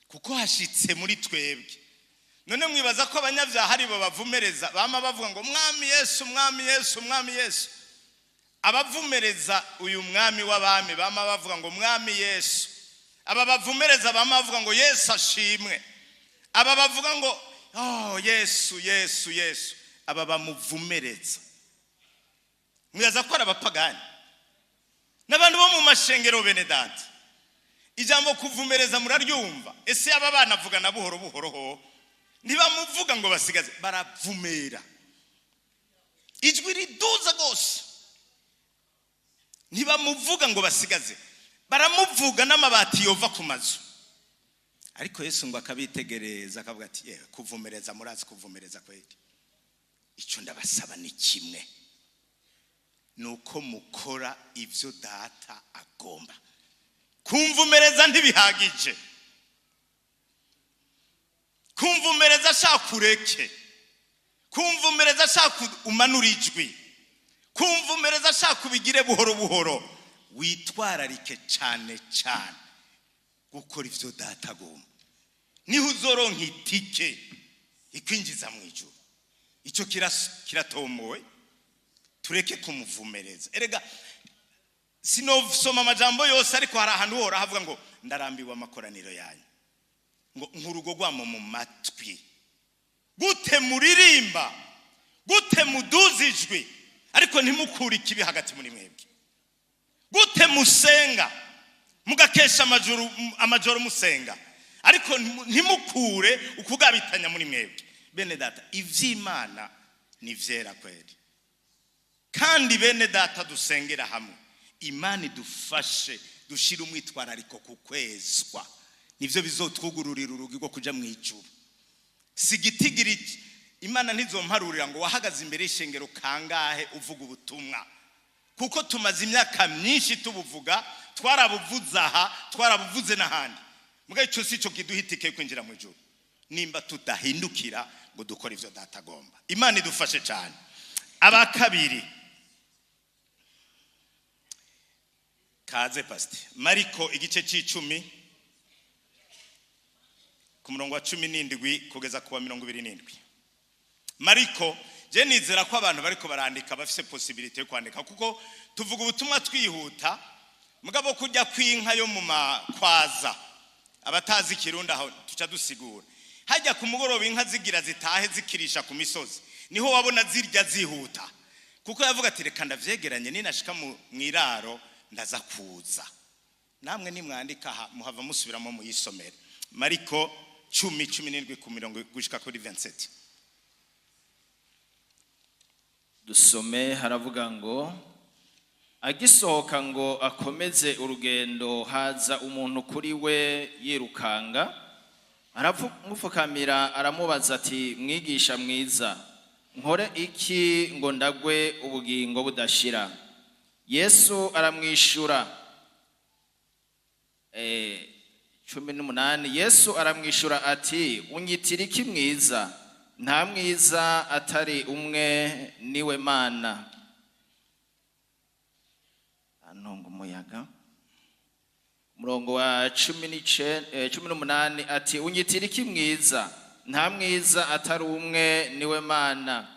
kuko hashitse muri twebwe. None mwibaza ko abanyabyaha ari bo bavumereza, bama bavuga ngo "Mwami Yesu, Mwami Yesu, Mwami Yesu"? Abavumereza uyu Mwami w'abami bama bavuga ngo "Mwami Yesu", aba bavumereza bama bavuga ngo "Yesu ashimwe", aba bavuga ngo "Oh Yesu, Yesu, Yesu", aba bamuvumereza, mwibaza ko ari abapagani n'abantu bo mu mashengero? Bene Data, ijambo kuvumereza muraryumva. Ese aba bana avugana buhoro buhoro ho, ntibamuvuga ngo basigaze, baravumera ijwi riduza rwose. Ntibamuvuga ngo basigaze, baramuvuga n'amabati yova ku mazu. Ariko Yesu ngo akabitegereza, akavuga ati: "Yewe, kuvumereza murazi kuvumereza kweli. Icyo ndabasaba ni kimwe, ni uko mukora ibyo Data agomba." Kumvumereza ntibihagije. Kumvumereza ashaka ureke, kumvumereza ashaka umanura ijwi, kumvumereza ashaka ubigire buhoro buhoro, witwararike cyane cyane gukora ibyo Data agomba, niho uzoronka itike ikwinjiza mu ijuru. Icyo kiratomowe. Tureke kumuvumereza. Erega sinosoma amajambo yose, ariko hari ahantu hora havuga ngo: "Ndarambiwe amakoraniro yanyu," ngo nkurugo rwamo mu matwi. Gute muririmba, gute muduza ijwi, ariko ntimukure ikibi hagati muri mwebwe? Gute musenga mugakesha amajoro musenga, ariko ntimukure ukugabitanya muri mwebwe? Bene Data, iby'Imana ni vyera kweri. Kandi bene Data, dusengera hamwe, Imana idufashe dushire umwitwarariko ku kwezwa. Nivyo bizotwugururira urugi rwo kuja mu ijuru. Si igitigiri. Imana ntizomparurira ngo wahagaze imbere y'ishengero kangahe uvuga ubutumwa, kuko tumaze imyaka myinshi tubuvuga, twarabuvuze aha, twarabuvuze n'ahandi. Mugabo icyo si cyo kiduha itike yo kwinjira mu ijuru nimba tudahindukira ngo dukore ivyo Data agomba. Imana idufashe cyane. Aba kabiri, kaze pasite. Mariko igice c'icumi ku murongo wa 17 kugeza ku wa 27. Mariko, je nizera ko abantu bariko barandika bafise possibilité yo kwandika, kuko tuvuga ubutumwa twihuta. Mugabo kurya kw'inka yo mu makwaza, abatazi Ikirundi aho tuca dusigura, hajya ku mugoroba inka zigira zitahe zikirisha ku misozi, niho wabona zirya zihuta, kuko yavuga ati: "Reka ndavyegeranye, ninashika mu iraro ndaza kuza." Namwe nimwandika aha muhava musubiramo muyisomere. Mariko 10, 17 ku mirongo gushika kuri 27. Dusome, haravuga ngo: Agisohoka ngo akomeze urugendo, haza umuntu kuri we yirukanga, aramupfukamira, aramubaza ati: "Mwigisha mwiza, nkore iki ngo ndagwe ubugingo budashira?" Yesu aramwishura, 18, Yesu aramwishura ati: "Unyitira iki mwiza? Nta mwiza atari umwe, niwe Mana." Antonga umuyaga. Umurongo wa 18 ati: "Unyitira iki mwiza? Nta mwiza atari umwe, niwe Mana.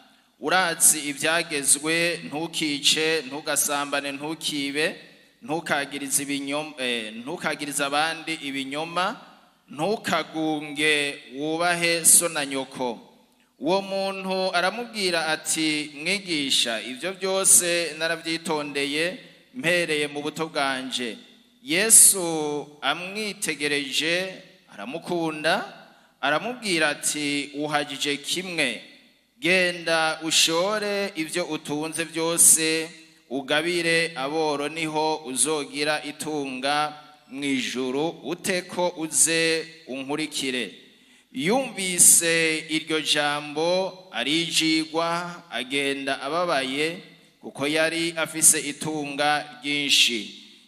Urazi ibyagezwe: ntukice, ntugasambane, ntukibe, ntukagirize ibinyoma, ntukagirize abandi ibinyoma, ntukagunge, wubahe so na nyoko." Uwo muntu aramubwira ati: "Mwigisha, ibyo byose narabyitondeye mpereye mu buto bwanje." Yesu amwitegereje aramukunda, aramubwira ati: "Uhagije kimwe. Genda ushore ibyo utunze byose ugabire aboro, niho uzogira itunga mu ijuru, uteko uze unkurikire." Yumvise iryo jambo arijigwa, agenda ababaye, kuko yari afise itunga ryinshi.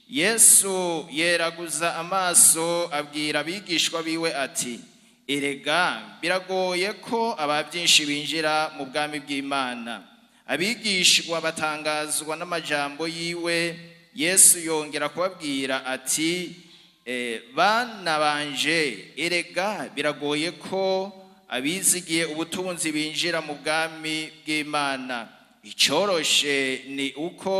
Yesu yeraguza amaso, abwira abigishwa biwe ati: "Erega biragoye ko aba byinshi binjira mu bwami bw'Imana." Abigishwa batangazwa n'amajambo yiwe. Yesu yongera kubabwira ati: "Bana banje, erega biragoye ko abizigiye ubutunzi binjira mu bwami bw'Imana. Icoroshe ni uko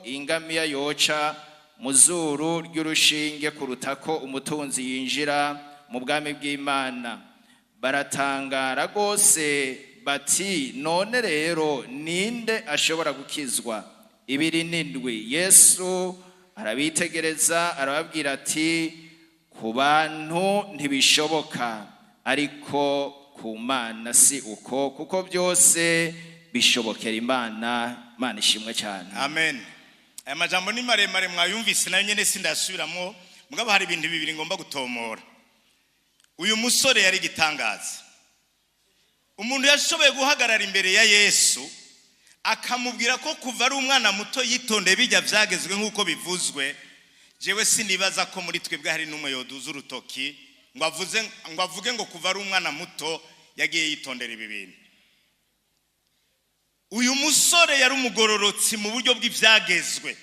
ingamiya yoca mu zuru ry'urushinge kuruta ko umutunzi yinjira mu bwami bw'Imana." Baratangara rwose bati: "None rero ninde ashobora gukizwa?" 27, Yesu arabitegereza, arababwira ati: "Ku bantu ntibishoboka, ariko ku Mana si uko, kuko byose bishobokera Imana." Imana ishimwe cyane. Amen. Aya majambo ni maremare, mwayumvise, nayo nyene sindasubiramo. Mugabo hari ibintu bibiri ngomba gutomora. Uyu musore yari igitangaza, umuntu yashoboye guhagarara imbere ya Yesu akamubwira ko kuva ari umwana muto yitondeye bijya byagezwe nk'uko bivuzwe. Jewe sinibaza ko muri twebwe hari n'umwe yoduza urutoki ngo avuge ngo kuva ari umwana muto yagiye yitondera ibi bintu. Uyu musore yari umugororotsi mu buryo bw'ibyagezwe.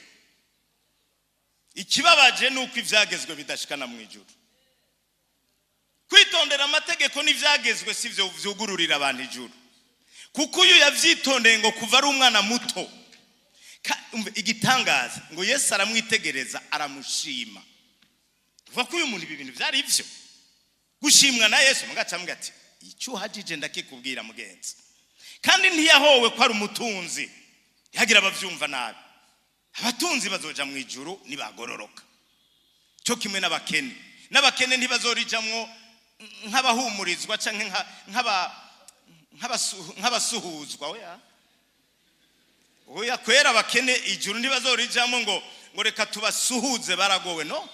Ikibabaje ni uko ibyagezwe bidashikana mu ijuru. Kwitondera amategeko n'ibyagezwe si byo byugururira abantu ijuru, kuko uyu yabyitondeye ngo kuva ari umwana muto. Umva, igitangaza ngo Yesu aramwitegereza, aramushima. Kuva ko uyu muntu ibi bintu byari ibyo gushimwa na Yesu, mugaca amuga ati: "Icyo uhagije ndakikubwira, mugenzi." Kandi ntiyahowe ko ari umutunzi, ntihagire abavyumva nabi. Abatunzi bazoja mu ijuru nibagororoka cyo kimwe n'abakene. N'abakene ntibazorijamwo nk'abahumurizwa canke nk'abasuhuzwa. Oya, oya, kwera abakene ijuru ntibazorijamwo ngo reka tubasuhuze, baragowe. No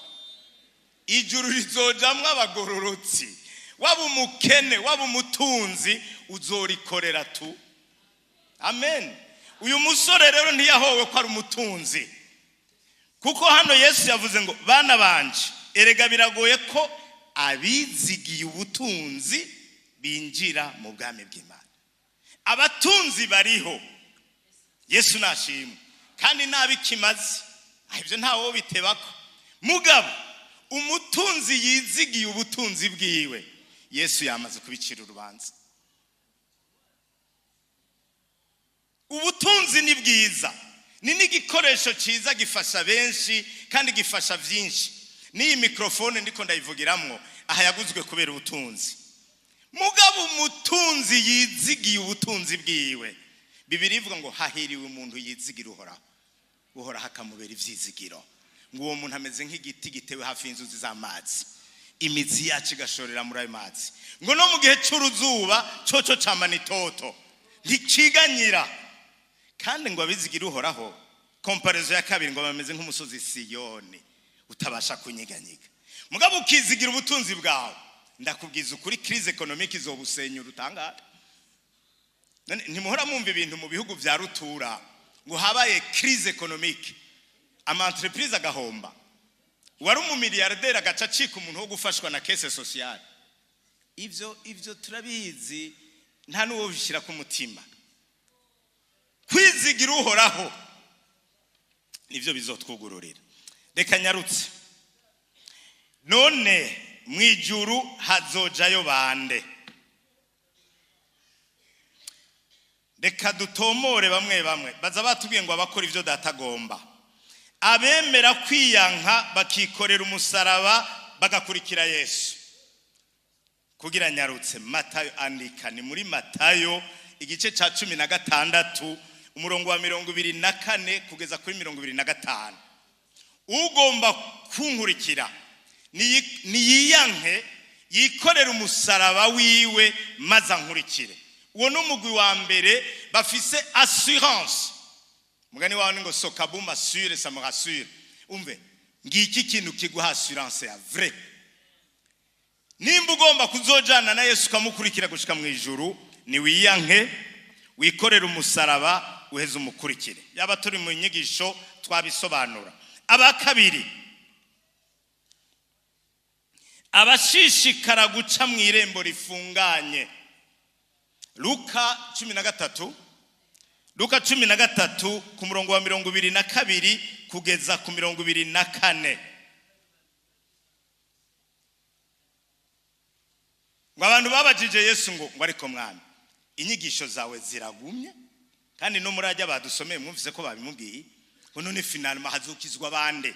ijuru rizojamwo abagororotsi. Waba umukene, waba umutunzi, Uzorikorera tu. Amen. Uyu musore rero ntiyahowe ko ari umutunzi, kuko hano Yesu yavuze ngo: "Bana banje, erega biragoye ko abizigiye ubutunzi binjira mu bwami bw'Imana." Abatunzi bariho, Yesu nashimwe, kandi nabi kimaze. Ibyo ntawo bitebako. Mugabo umutunzi yizigiye ubutunzi bwiwe, Yesu yamaze kubicira urubanza. Ubutunzi ni bwiza, ni n'igikoresho cyiza, gifasha benshi kandi gifasha byinshi. N'iyi mikorofone ndiko ndayivugiramwo aha yaguzwe kubera ubutunzi. Mugabo umutunzi yizigiye ubutunzi bwiwe, Bibiri ivuga ngo: "Hahiriwe umuntu yizigira Uhoraho, Uhoraho akamubera ibyizigiro." Ngo uwo muntu ameze nk'igiti gitewe hafi y'inzuzi z'amazi, imizi yacu igashorera muri ayo mazi. Ngo no mu gihe cy'uruzuba cyoco camana itoto, ntikiganyira. Kandi ngo abizigira Uhoraho, comparaison ya kabiri, ngo bameze nk'umusozi Siyoni utabasha kunyiganyiga. Mugabo ukizigira ubutunzi bwawe, ndakubwiza ukuri, crise économique izobusenyura utangare. None ntimuhora mwumva ibintu mu bihugu vya rutura ngo habaye crise économique, ama entreprise agahomba, wari umumiliyarderi agaca acika umuntu wo gufashwa na caisse sociale? Ivyo turabizi, nta n'uwo bishyira ku mutima. Kwizigira Uhoraho nibyo bizotwugururira. Reka nyarutse. None mu ijuru hazojayo bande? Reka dutomore bamwe bamwe. Baza batubwiye ngo abakora ibyo Data agomba, abemera kwiyanka bakikorera umusaraba bagakurikira Yesu. Kugira nyarutse, Matayo, andika, ni muri Matayo igice cya 16, umurongo wa 24 kugeza kuri 25. Ugomba kunkurikira niyiyanke, yikorere umusaraba wiwe, maze ankurikire. Uwo ni umugwi wa mbere bafise assurance. Mugani wawe ni ngo "Sokabu m'assure, ça me rassure." Umve, ngiki kintu kiguha assurance ya vrai: nimba ugomba kuzojana na Yesu ukamukurikira gushika mu ijuru, ni wiyanke, wikorere umusaraba, uheze umukurikire. Yaba turi mu nyigisho twabisobanura. Aba kabiri, abashishikara guca mu irembo rifunganye. Luka 13, Luka 13 ku murongo wa 22 kugeza ku 24. Ngo abantu babajije Yesu ngo: "Ariko Mwami, inyigisho zawe ziragumye." Kandi no muri ajya badusomeye mwumvise ko babimubwiye ngo: "None finalement hazukizwa bande?"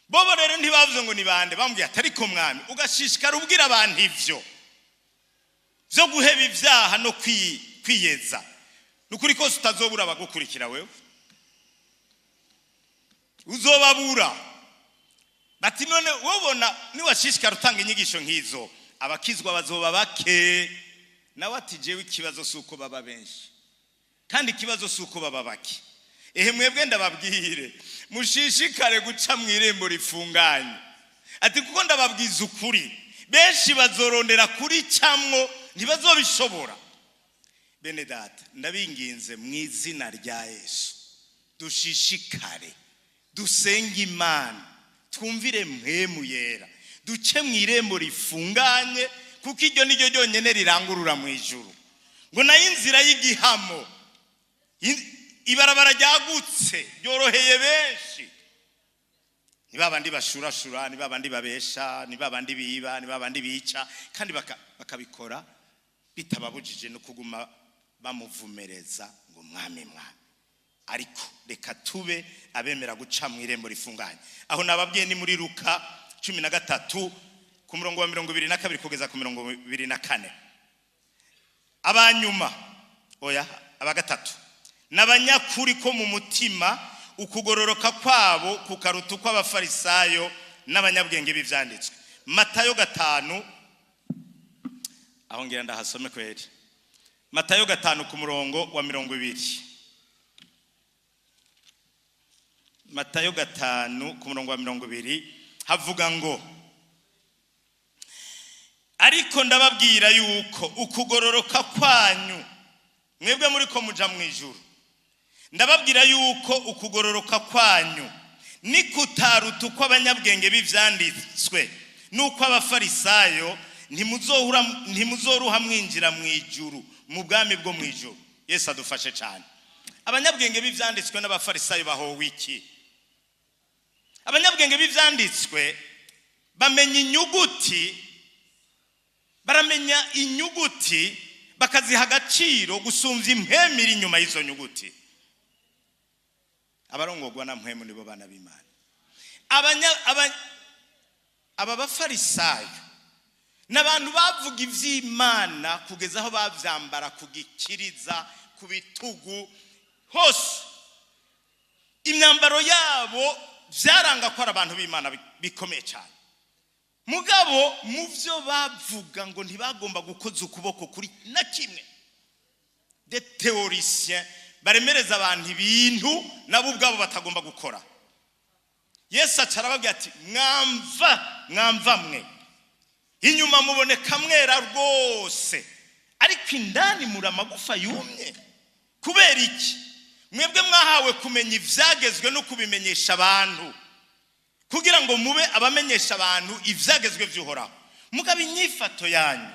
Bobo rero ntibavuze ngo ni bande. Bambwiye ati: "Ariko Mwami, ugashishikara ubwira abantu ivyo byo guheba ibyaha no kwiyeza, ni ukuri kose utazobura abagukurikira. Wewe uzobabura." Bati: "None wobona niwashishikara utanga inyigisho nk'izo, abakizwa bazoba bake." Nawe ati: "Jewe ikibazo si uko baba benshi, kandi ikibazo si uko baba bake. Ehe mwebwe ndababwire, mushishikare guca mu irembo rifunganye." Ati: "Kuko ndababwiza ukuri, benshi bazorondera kuricamwo, ntibazobishobora." Bene Data, ndabinginze mu izina rya Yesu, dushishikare dusenge Imana, twumvire Mpwemu Yera, duce mu irembo rifunganye, kuko iryo ni ryo ryonyine rirangurura mu ijuru. Ngo nayo inzira y'igihamo, ibarabara ryagutse ryoroheye benshi, ni babandi bashurashura, ni babandi babesha, ni babandi biba, ni babandi bica, kandi bakabikora bitababujije no kuguma bamuvumereza ngo: "Mwami, Mwami." Ariko reka tube abemera guca mu irembo rifunganye. Aho nababwiye ni muri Luka 13 ku murongo wa 22 kugeza ku 24. Abanyuma, oya, aba gatatu, n'abanyakuri ko mu mutima, ukugororoka kwabo kukaruta ukw'Abafarisayo n'abanyabwenge b'ivyanditswe. Matayo 5, aho ngira ndahasome kweri. Matayo 5 ku murongo wa 20. Matayo 5 ku murongo wa 20 havuga ngo: Ariko ndababwira yuko ukugororoka kwanyu, mwebwe muri ko muja mu ijuru, ndababwira yuko ukugororoka kwanyu nikutaruta uko abanyabwenge b'ivyanditswe n'uko abafarisayo, ntimuzoruha mwinjira mu ijuru, mu bwami bwo mu ijuru. Yesu adufashe cyane. Abanyabwenge b'ivyanditswe n'abafarisayo bahowe iki? Abanyabwenge b'ivyanditswe bamenya inyuguti, baramenya inyuguti bakaziha agaciro gusumvya impwemu iri inyuma y'izo nyuguti. Abarongorwa na mpwemu nibo bana b'Imana. Aba bafarisayo ni abantu bavuga ivy'Imana kugeza aho bavyambara ku gikiriza, ku bitugu hose. Imyambaro yabo vyaranga ko ari abantu b'Imana bikomeye cyane. Mugabo mu byo bavuga ngo ntibagomba gukoza ukuboko kuri na kimwe. Des théoriciens baremereza abantu ibintu nabo ubwabo batagomba gukora. Yesu aca arababwira ati: "Mwamva, mwamva mwe, inyuma muboneka mwera rwose, ariko indani muri amagufa yumye." Kubera iki? Mwebwe mwahawe kumenya ivyagezwe no kubimenyesha abantu, kugira ngo mube abamenyesha abantu ivyagezwe vy'Uhoraho. Mugabo inyifato yanyu,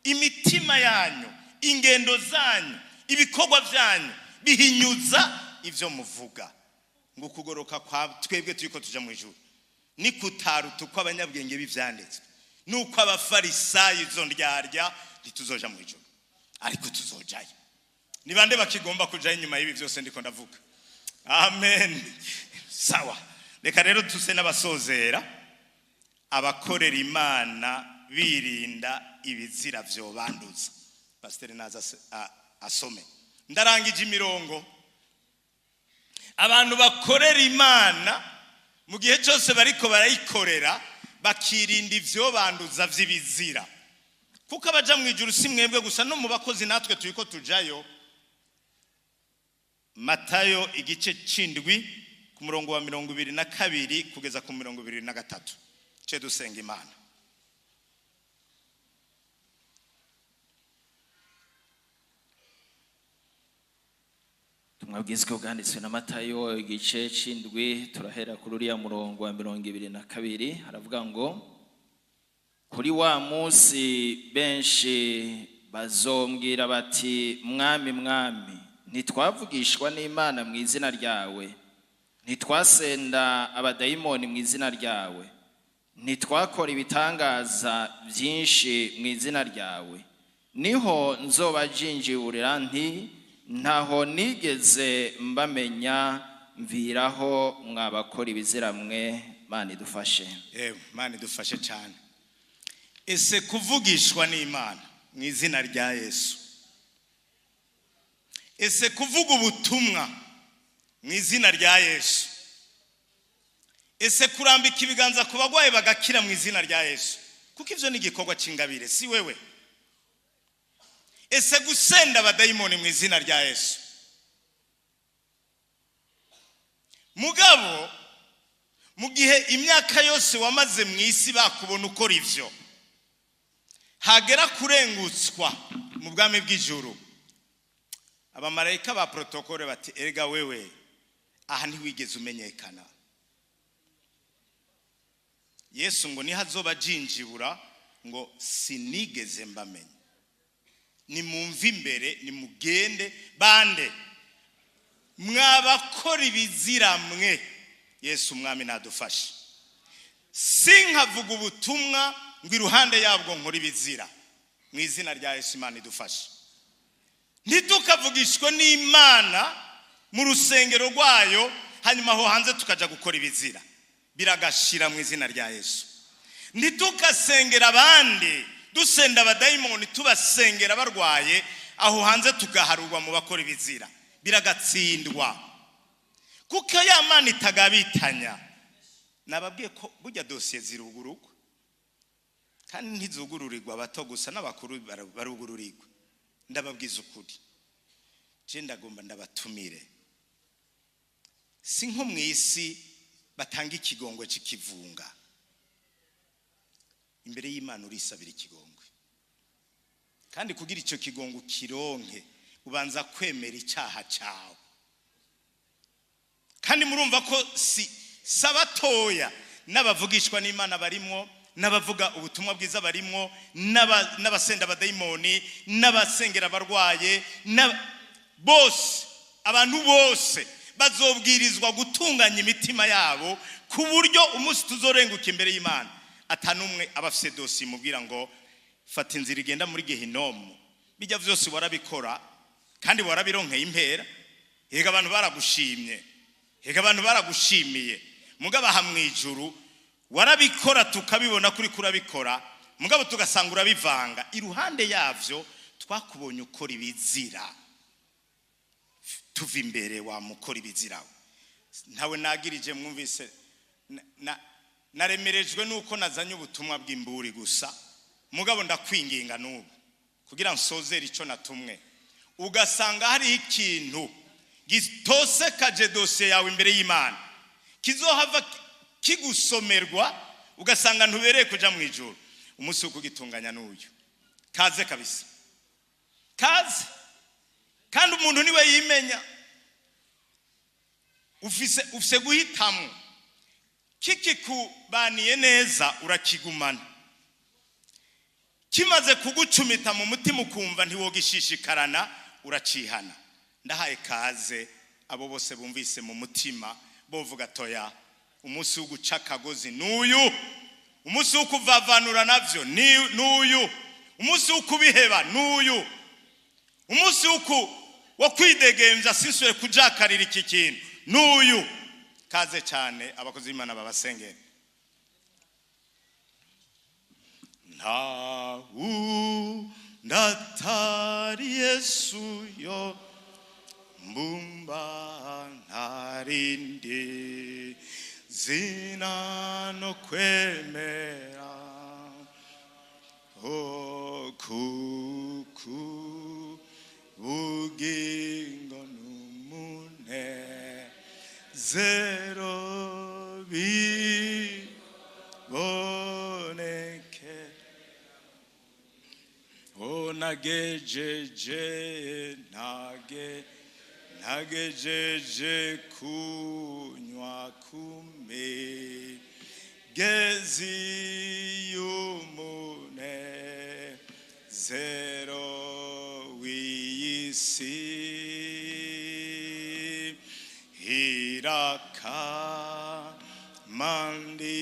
imitima yanyu, ingendo zanyu, ibikorwa byanyu bihinyuza ivyo muvuga. Ngo ukugoroka kwa twebwe turiko tuja mu ijuru ni kutaruta uko abanyabwenge b'ivyanditswe nuko abafarisayo, izo ndyarya, ntituzoja mu ijuru. Ariko tuzojayo. Ni bande bakigomba kujayo inyuma y'ibi byose ndiko ndavuga? Amen. Sawa, reka rero tuse n'abasozera. Abakorera Imana birinda ibizira vyobanduza. Pasiteri naza asome. Ndarangije imirongo. Abantu bakorera Imana, mu gihe cyose bariko barayikorera, bakirinda ivyobanduza vy'ibizira, kuko abaja mu ijuru si mwebwe gusa, no mu bakozi natwe turiko tujayo. Matayo igice c'indwi, ku murongo wa 22 kugeza ku 23. Ce dusenga Imana. Ubutumwa bwiza bwanditswe na Matayo, igice c'indwi, turahera kuri uriya murongo wa 22. Haravuga ngo: "Kuri wa munsi benshi bazombwira bati: 'Mwami, Mwami, ntitwavugishwa n'Imana mu izina ryawe? Ntitwasenda abadayimoni mu izina ryawe? Ntitwakora ibitangaza byinshi mu izina ryawe?' Niho nzobajinjiburira nti: 'Ntaho nigeze mbamenya, mviraho mwabakora ibizira mwe.'" Mana idufashe. Ewe, Mana idufashe cyane. Ese kuvugishwa n'Imana mu izina rya Yesu, ese kuvuga ubutumwa mu izina rya Yesu, ese kurambika ibiganza ku bagwayi bagakira mu izina rya Yesu, kuko ivyo ni igikorwa c'ingabire, si wewe, ese gusenda abadayimoni mu izina rya Yesu? Mugabo mu gihe imyaka yose wamaze mu isi bakubona ukora ivyo, hagera kurengutswa mu bwami bw'ijuru, abamarayika ba protocole bati: "Erega wewe aha ntiwigeze umenyekana." Yesu ngo niho azoba ajinjibura ngo: "Sinigeze mbamenya, nimumve imbere, nimugende bande mwabakora ibizira mwe." Yesu Umwami nadufashe. Sinkavuga ubutumwa ngo iruhande yabwo nkora ibizira. Mu izina rya Yesu, Imana idufashe. Ntitukavugishwe n'Imana mu rusengero rwayo, hanyuma aho hanze tukajya gukora ibizira. Biragashira mu izina rya Yesu. Ntitukasengera abandi, dusenda abadayimoni, tubasengera barwaye, aho hanze tugaharurwa mu bakora ibizira. Biragatsindwa, kuko ya Mana itagabitanya. Nababwiye ko burya dosiye zirugururwa, kandi ntizugururirwa abato gusa, n'abakuru barugururirwa. Ndababwiza ukuri, je ndagomba ndabatumire. Si nko mu isi batanga ikigongwe cy'ikivunga. Imbere y'Imana urisabira ikigongwe, kandi kugira icyo kigongo kironke ubanza kwemera icyaha cyawe. Kandi murumva ko si sabatoya n'abavugishwa n'Imana barimwo, n'abavuga ubutumwa bwiza barimwo, n'abasenda abadayimoni, n'abasengera abarwaye, bose, abantu bose bazobwirizwa gutunganya imitima yabo, ku buryo umunsi tuzorenguka imbere y'Imana atanumwe aba afise dossier imubwira ngo fata inzira igenda muri gehinomu. Bijya vyose warabikora kandi warabironkeye impera. Hega abantu baragushimye, hega abantu baragushimiye, mugabo aha mw'ijuru warabikora tukabibona kuri kurabikora, mugabo tugasanga urabivanga. Iruhande yavyo twakubonye ukora ibizira. Tuva imbere wamukora ibizira. Ntawe nagirije, mwumvise naremerejwe nuko nazanye ubutumwa bw'imburi gusa. Mugabo ndakwinginga n'ubu kugira nsozere icyo natumwe, ugasanga hariho ikintu gitosekaje dosiye yawe imbere y'Imana kizohava kigusomerwa, ugasanga ntubereye kuja mu ijuru. Umunsi wo kugitunganya n'uyu. Kaze kabisa, kaze. Kandi umuntu niwe yimenya. Ufise guhitamo. Kikikubaniye neza urakigumana, kimaze kugucumita mu mutima ukumva ntiwogishishikarana, uracihana. Ndahaye kaze abo bose bumvise mu mutima bovuga toya, umunsi wo guca akagozi n'uyu, umunsi wo kuvavanura navyo n'uyu, umunsi wo kubiheba n'uyu, umunsi wo kwidegemvya sinsubire kujakarira iki kintu n'uyu. Kaze cyane, abakozi b'Imana babasengera. Nta wundi atari Yesu yo mbumba, ntarindi zina no kwemera, oh, kuku bugingo n'umunezero biboneke. O nagejeje, nagejeje kunywa kumigezi y'umunezero w'iyi si, iraka mandihebu.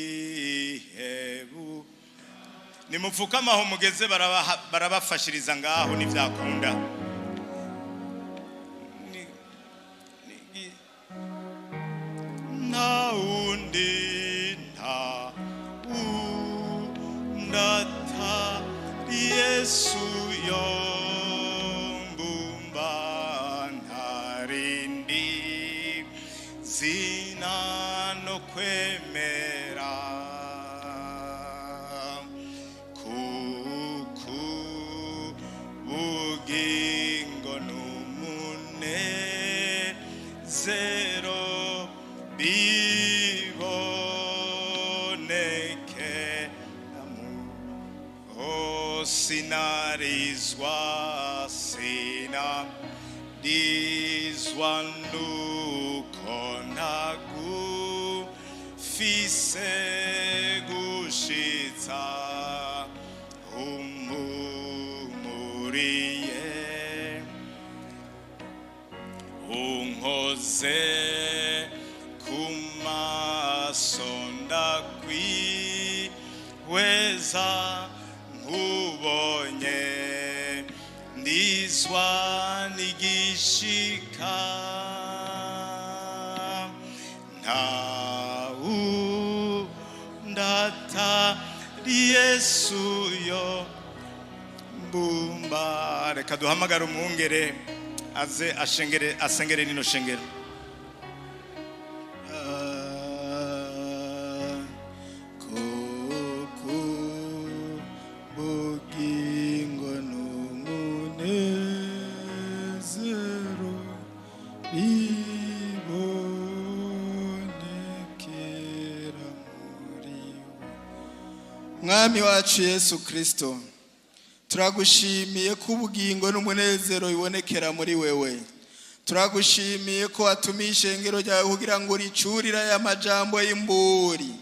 Nimupfukame aho mugeze, barabafashiriza ngaho ntibyakunda. Nta wundi, nta wundi atari Yesu yombumba, ntarindi zina no kwemera, kuku bugingo n'umunezero biboneke. Oh, sinarizwa, sinarizwa nuko ntagufise gushitsa umumuriye, unkoze ku maso ndakwihweza, nkubonye ndizwa n'igishika. Nta wundi atari Yesu yo mbumba. Reka duhamagare umwungere aze ashengere, asengere nino shengero. Kuku bugingo n'umunezero bibonekera muri we. Mwami wacu Yesu Kristo, turagushimiye ko ubugingo n'umunezero bibonekera muri wewe. Turagushimiye ko watumiye ishengero ryawe kugira ngo uricurire aya majambo y'imburi.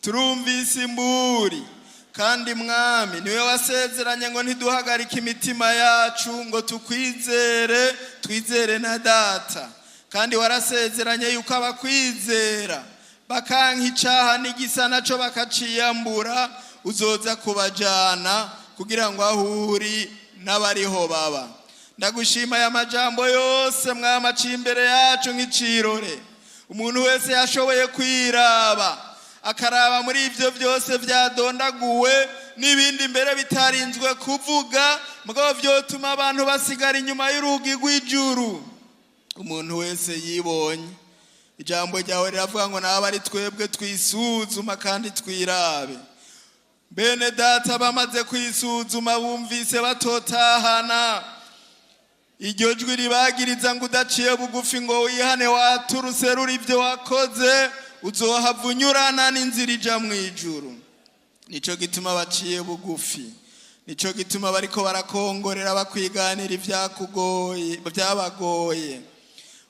Turumvise imburi, kandi Mwami, niwe wasezeranye ngo ntiduhagarike imitima yacu, ngo tukwizere, twizere na Data. Kandi warasezeranye yuko abakwizera bakanka icaha n'igisa naco, bakaciyambura, uzoza kubajana kugira ngo aho uri n'abariho baba. Ndagushima aya majambo yose, Mwami, aciye imbere yacu nk'icirore. Umuntu wese yashoboye kwiraba, akaraba muri ibyo byose byadondaguwe n'ibindi mbere bitarinzwe kuvuga, mugabo byotuma abantu basigara inyuma y'urugi rw'ijuru. Umuntu wese yibonye, ijambo ryawe riravuga ngo naba ari twebwe twisuzuma kandi twirabe. Bene Data bamaze kwisuzuma, bumvise batotahana iryo jwi ribagiriza ngo udaciye bugufi ngo wihane, waturuse ruri ibyo wakoze, uzohava unyurana n'inzira ija mu ijuru. Nico gituma baciye bugufi, nico gituma bariko barakongorera, bakwiganira ibyakugoye, byabagoye.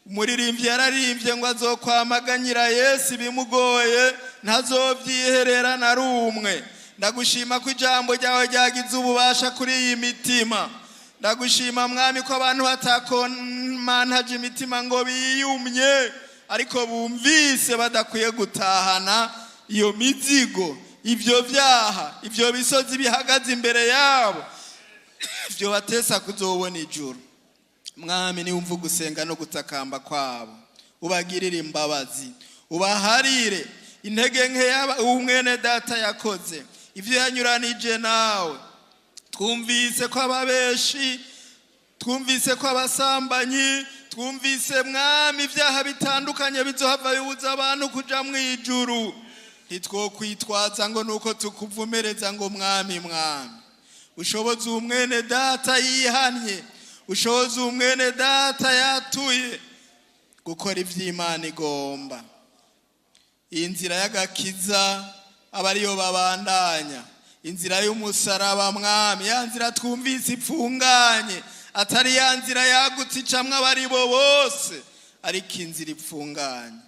Umuririmbyi yararirimbye ngo azokwamaganyira Yesu ibimugoye, ntazovyiherera na rumwe. Ndagushima ko ijambo ryawe ryagize ububasha kuri iyi mitima. Ndagushima, Mwami, ko abantu batakomantaje imitima ngo biyumye, ariko bumvise badakwiye gutahana iyo mizigo, ibyo byaha, ibyo bisozi bihagaze imbere yabo ibyo batesa kuzobona ijuru. Mwami, niwumva ugusenga no gutakamba kwabo, ubagirire imbabazi, ubaharire intege nke umwene Data yakoze, ibyo yanyuranije nawe. Twumvise ko ababeshi, twumvise ko abasambanyi, twumvise, Mwami, ibyaha bitandukanye bizohava bibuza abantu kuja mu ijuru. Ntitwokwitwaza ngo nuko tukuvumereza ngo "Mwami, Mwami." Ushoboze umwene Data yihannye, ushoboze umwene Data yatuye gukora iby'Imana igomba. Iyi nzira y'agakiza aba ariyo babandanya, inzira y'umusaraba, Mwami, ya nzira twumvise ipfunganye, atari ya nzira yagutse icamwo abari bo bose, ariko inzira ipfunganye.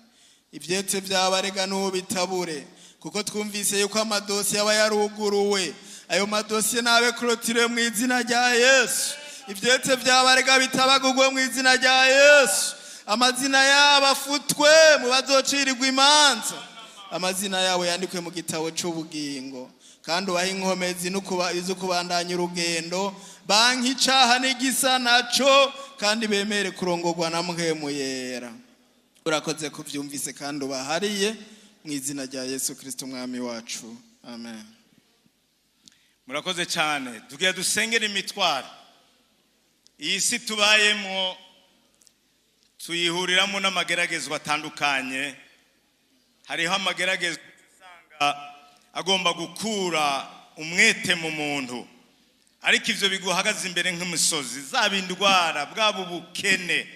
Ibyetse byabarega n'ubitabure, kuko twumvise yuko amadosiye aba yaruguruwe. Ayo madosiye nabe clôturé mu izina rya Yesu. Ibyetse byabarega bitabagugwe mu izina rya Yesu. Amazina yabo afutwe mu bazocirirwa imanza, amazina yabo yandikwe mu gitabo cy'ubugingo, kandi ubahe inkomezi zo kubandanya urugendo, banki icaha n'igisa naco, kandi bemere kurongorwa na Mpwemu Yera. Urakoze kubyumvise kandi ubahariye, mu izina rya Yesu Kirisito Umwami wacu, amen. Murakoze cyane. Tugiye dusengera imitwaro. Iyi si tubayemo tuyihuriramo n'amageragezwa atandukanye. Hariho amageragezwa usanga agomba gukura umwete mu muntu, ariko ibyo biguhagaze imbere nk'imisozi, zaba indwara, bwaba ubukene,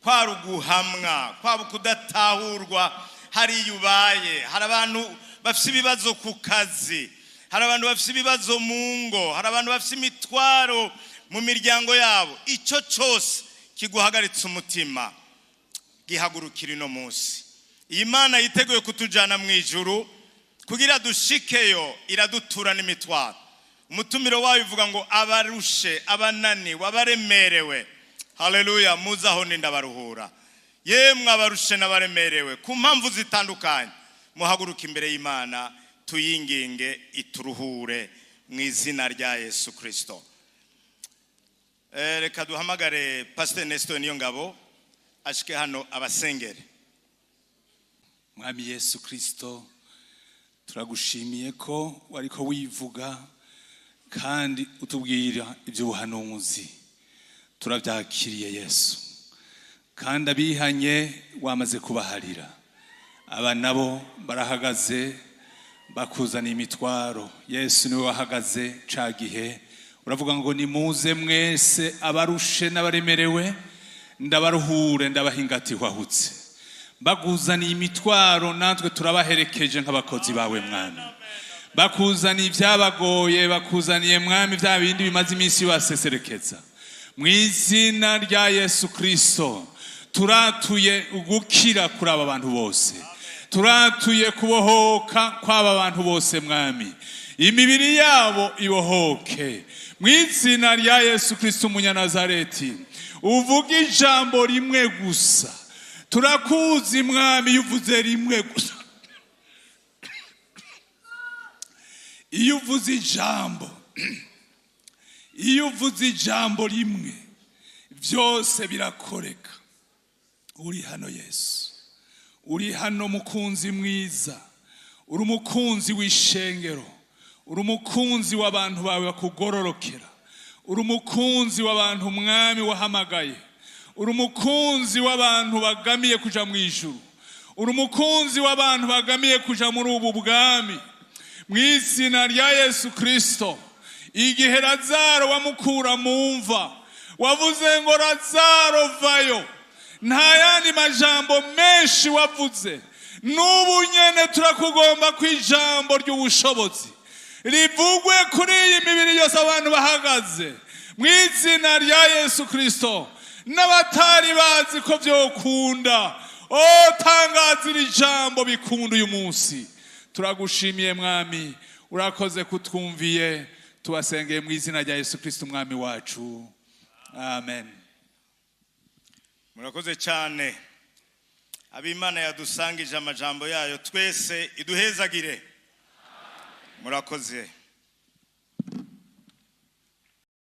kwaba uguhamwa, kwaba kudatahurwa hariya ubaye. Hari abantu bafite ibibazo ku kazi, hari abantu bafite ibibazo mu ngo, hari abantu bafite imitwaro mu miryango yabo. Icyo cyose kiguhagaritse umutima, gihagurukira ino munsi. Iyi Mana yiteguye kutujyana mu ijuru, kugira dushikeyo iradutura n'imitwaro. Umutumiro wayo uvuga ngo abarushe, abananiwe, abaremerewe, haleluya, muze aho ndi ndabaruhura. Yemwe abarushe n'abaremerewe ku mpamvu zitandukanye, muhaguruke imbere y'Imana, tuyinginge ituruhure mu izina rya Yesu Kirisito. Reka duhamagare Pasiteri Nestor Niyongabo ashike hano abasengere. Mwami Yesu Kirisito, turagushimiye ko wariko wivuga kandi utubwira iby'ubuhanuzi. Turabyakiriye, Yesu, kandi abihanye wamaze kubaharira. Aba nabo barahagaze bakuzaniye imitwaro. Yesu, niwe wahagaze ca gihe uravuga ngo nimuze mwese abarushe n'abaremerewe, ndabaruhure, ndabahingatihwahutse. Baguzaniye imitwaro, natwe turabaherekeje nk'abakozi bawe, Mwami. Bakuzaniye ibyabagoye, bakuzaniye, Mwami, bya bindi bimaze iminsi bibaseserekeza. Mu izina rya Yesu Kirisito, turatuye ugukira kuri aba bantu bose, turatuye kubohoka kw'aba bantu bose. Mwami, imibiri yabo ibohoke mu izina rya Yesu Kirisito Umunyanazareti. Uvuga ijambo rimwe gusa. Turakuzi, Mwami, iyo uvuze rimwe gusa, iyo uvuze ijambo, iyo uvuze ijambo rimwe, byose birakoreka. Uri hano, Yesu, uri hano, mukunzi mwiza. Uri umukunzi w'ishengero, uri umukunzi w'abantu bawe bakugororokera, uri umukunzi w'abantu, Mwami, wahamagaye, uri umukunzi w'abantu bagamiye kuja mu ijuru, uri umukunzi w'abantu bagamiye kuja muri ubu bwami. Mu izina rya Yesu Kirisito, igihe Lazaro wamukura mu mva, wavuze ngo: "Lazaro, vayo." Nta yandi majambo menshi wavuze. N'ubu nyene turakugomba ko ijambo ry'ubushobozi rivugwe kuri iyi mibiri yose, abantu bahagaze, mu izina rya Yesu Kirisito. N'abatari bazi ko byokunda, o tangaza iri jambo, bikunda uyu munsi. Turagushimiye, Mwami, urakoze kutwumviye. Tubasengeye mu izina rya Yesu Kirisito Umwami wacu, amen. Murakoze cyane. Abimana yadusangije amajambo yayo twese, iduhezagire. Murakoze.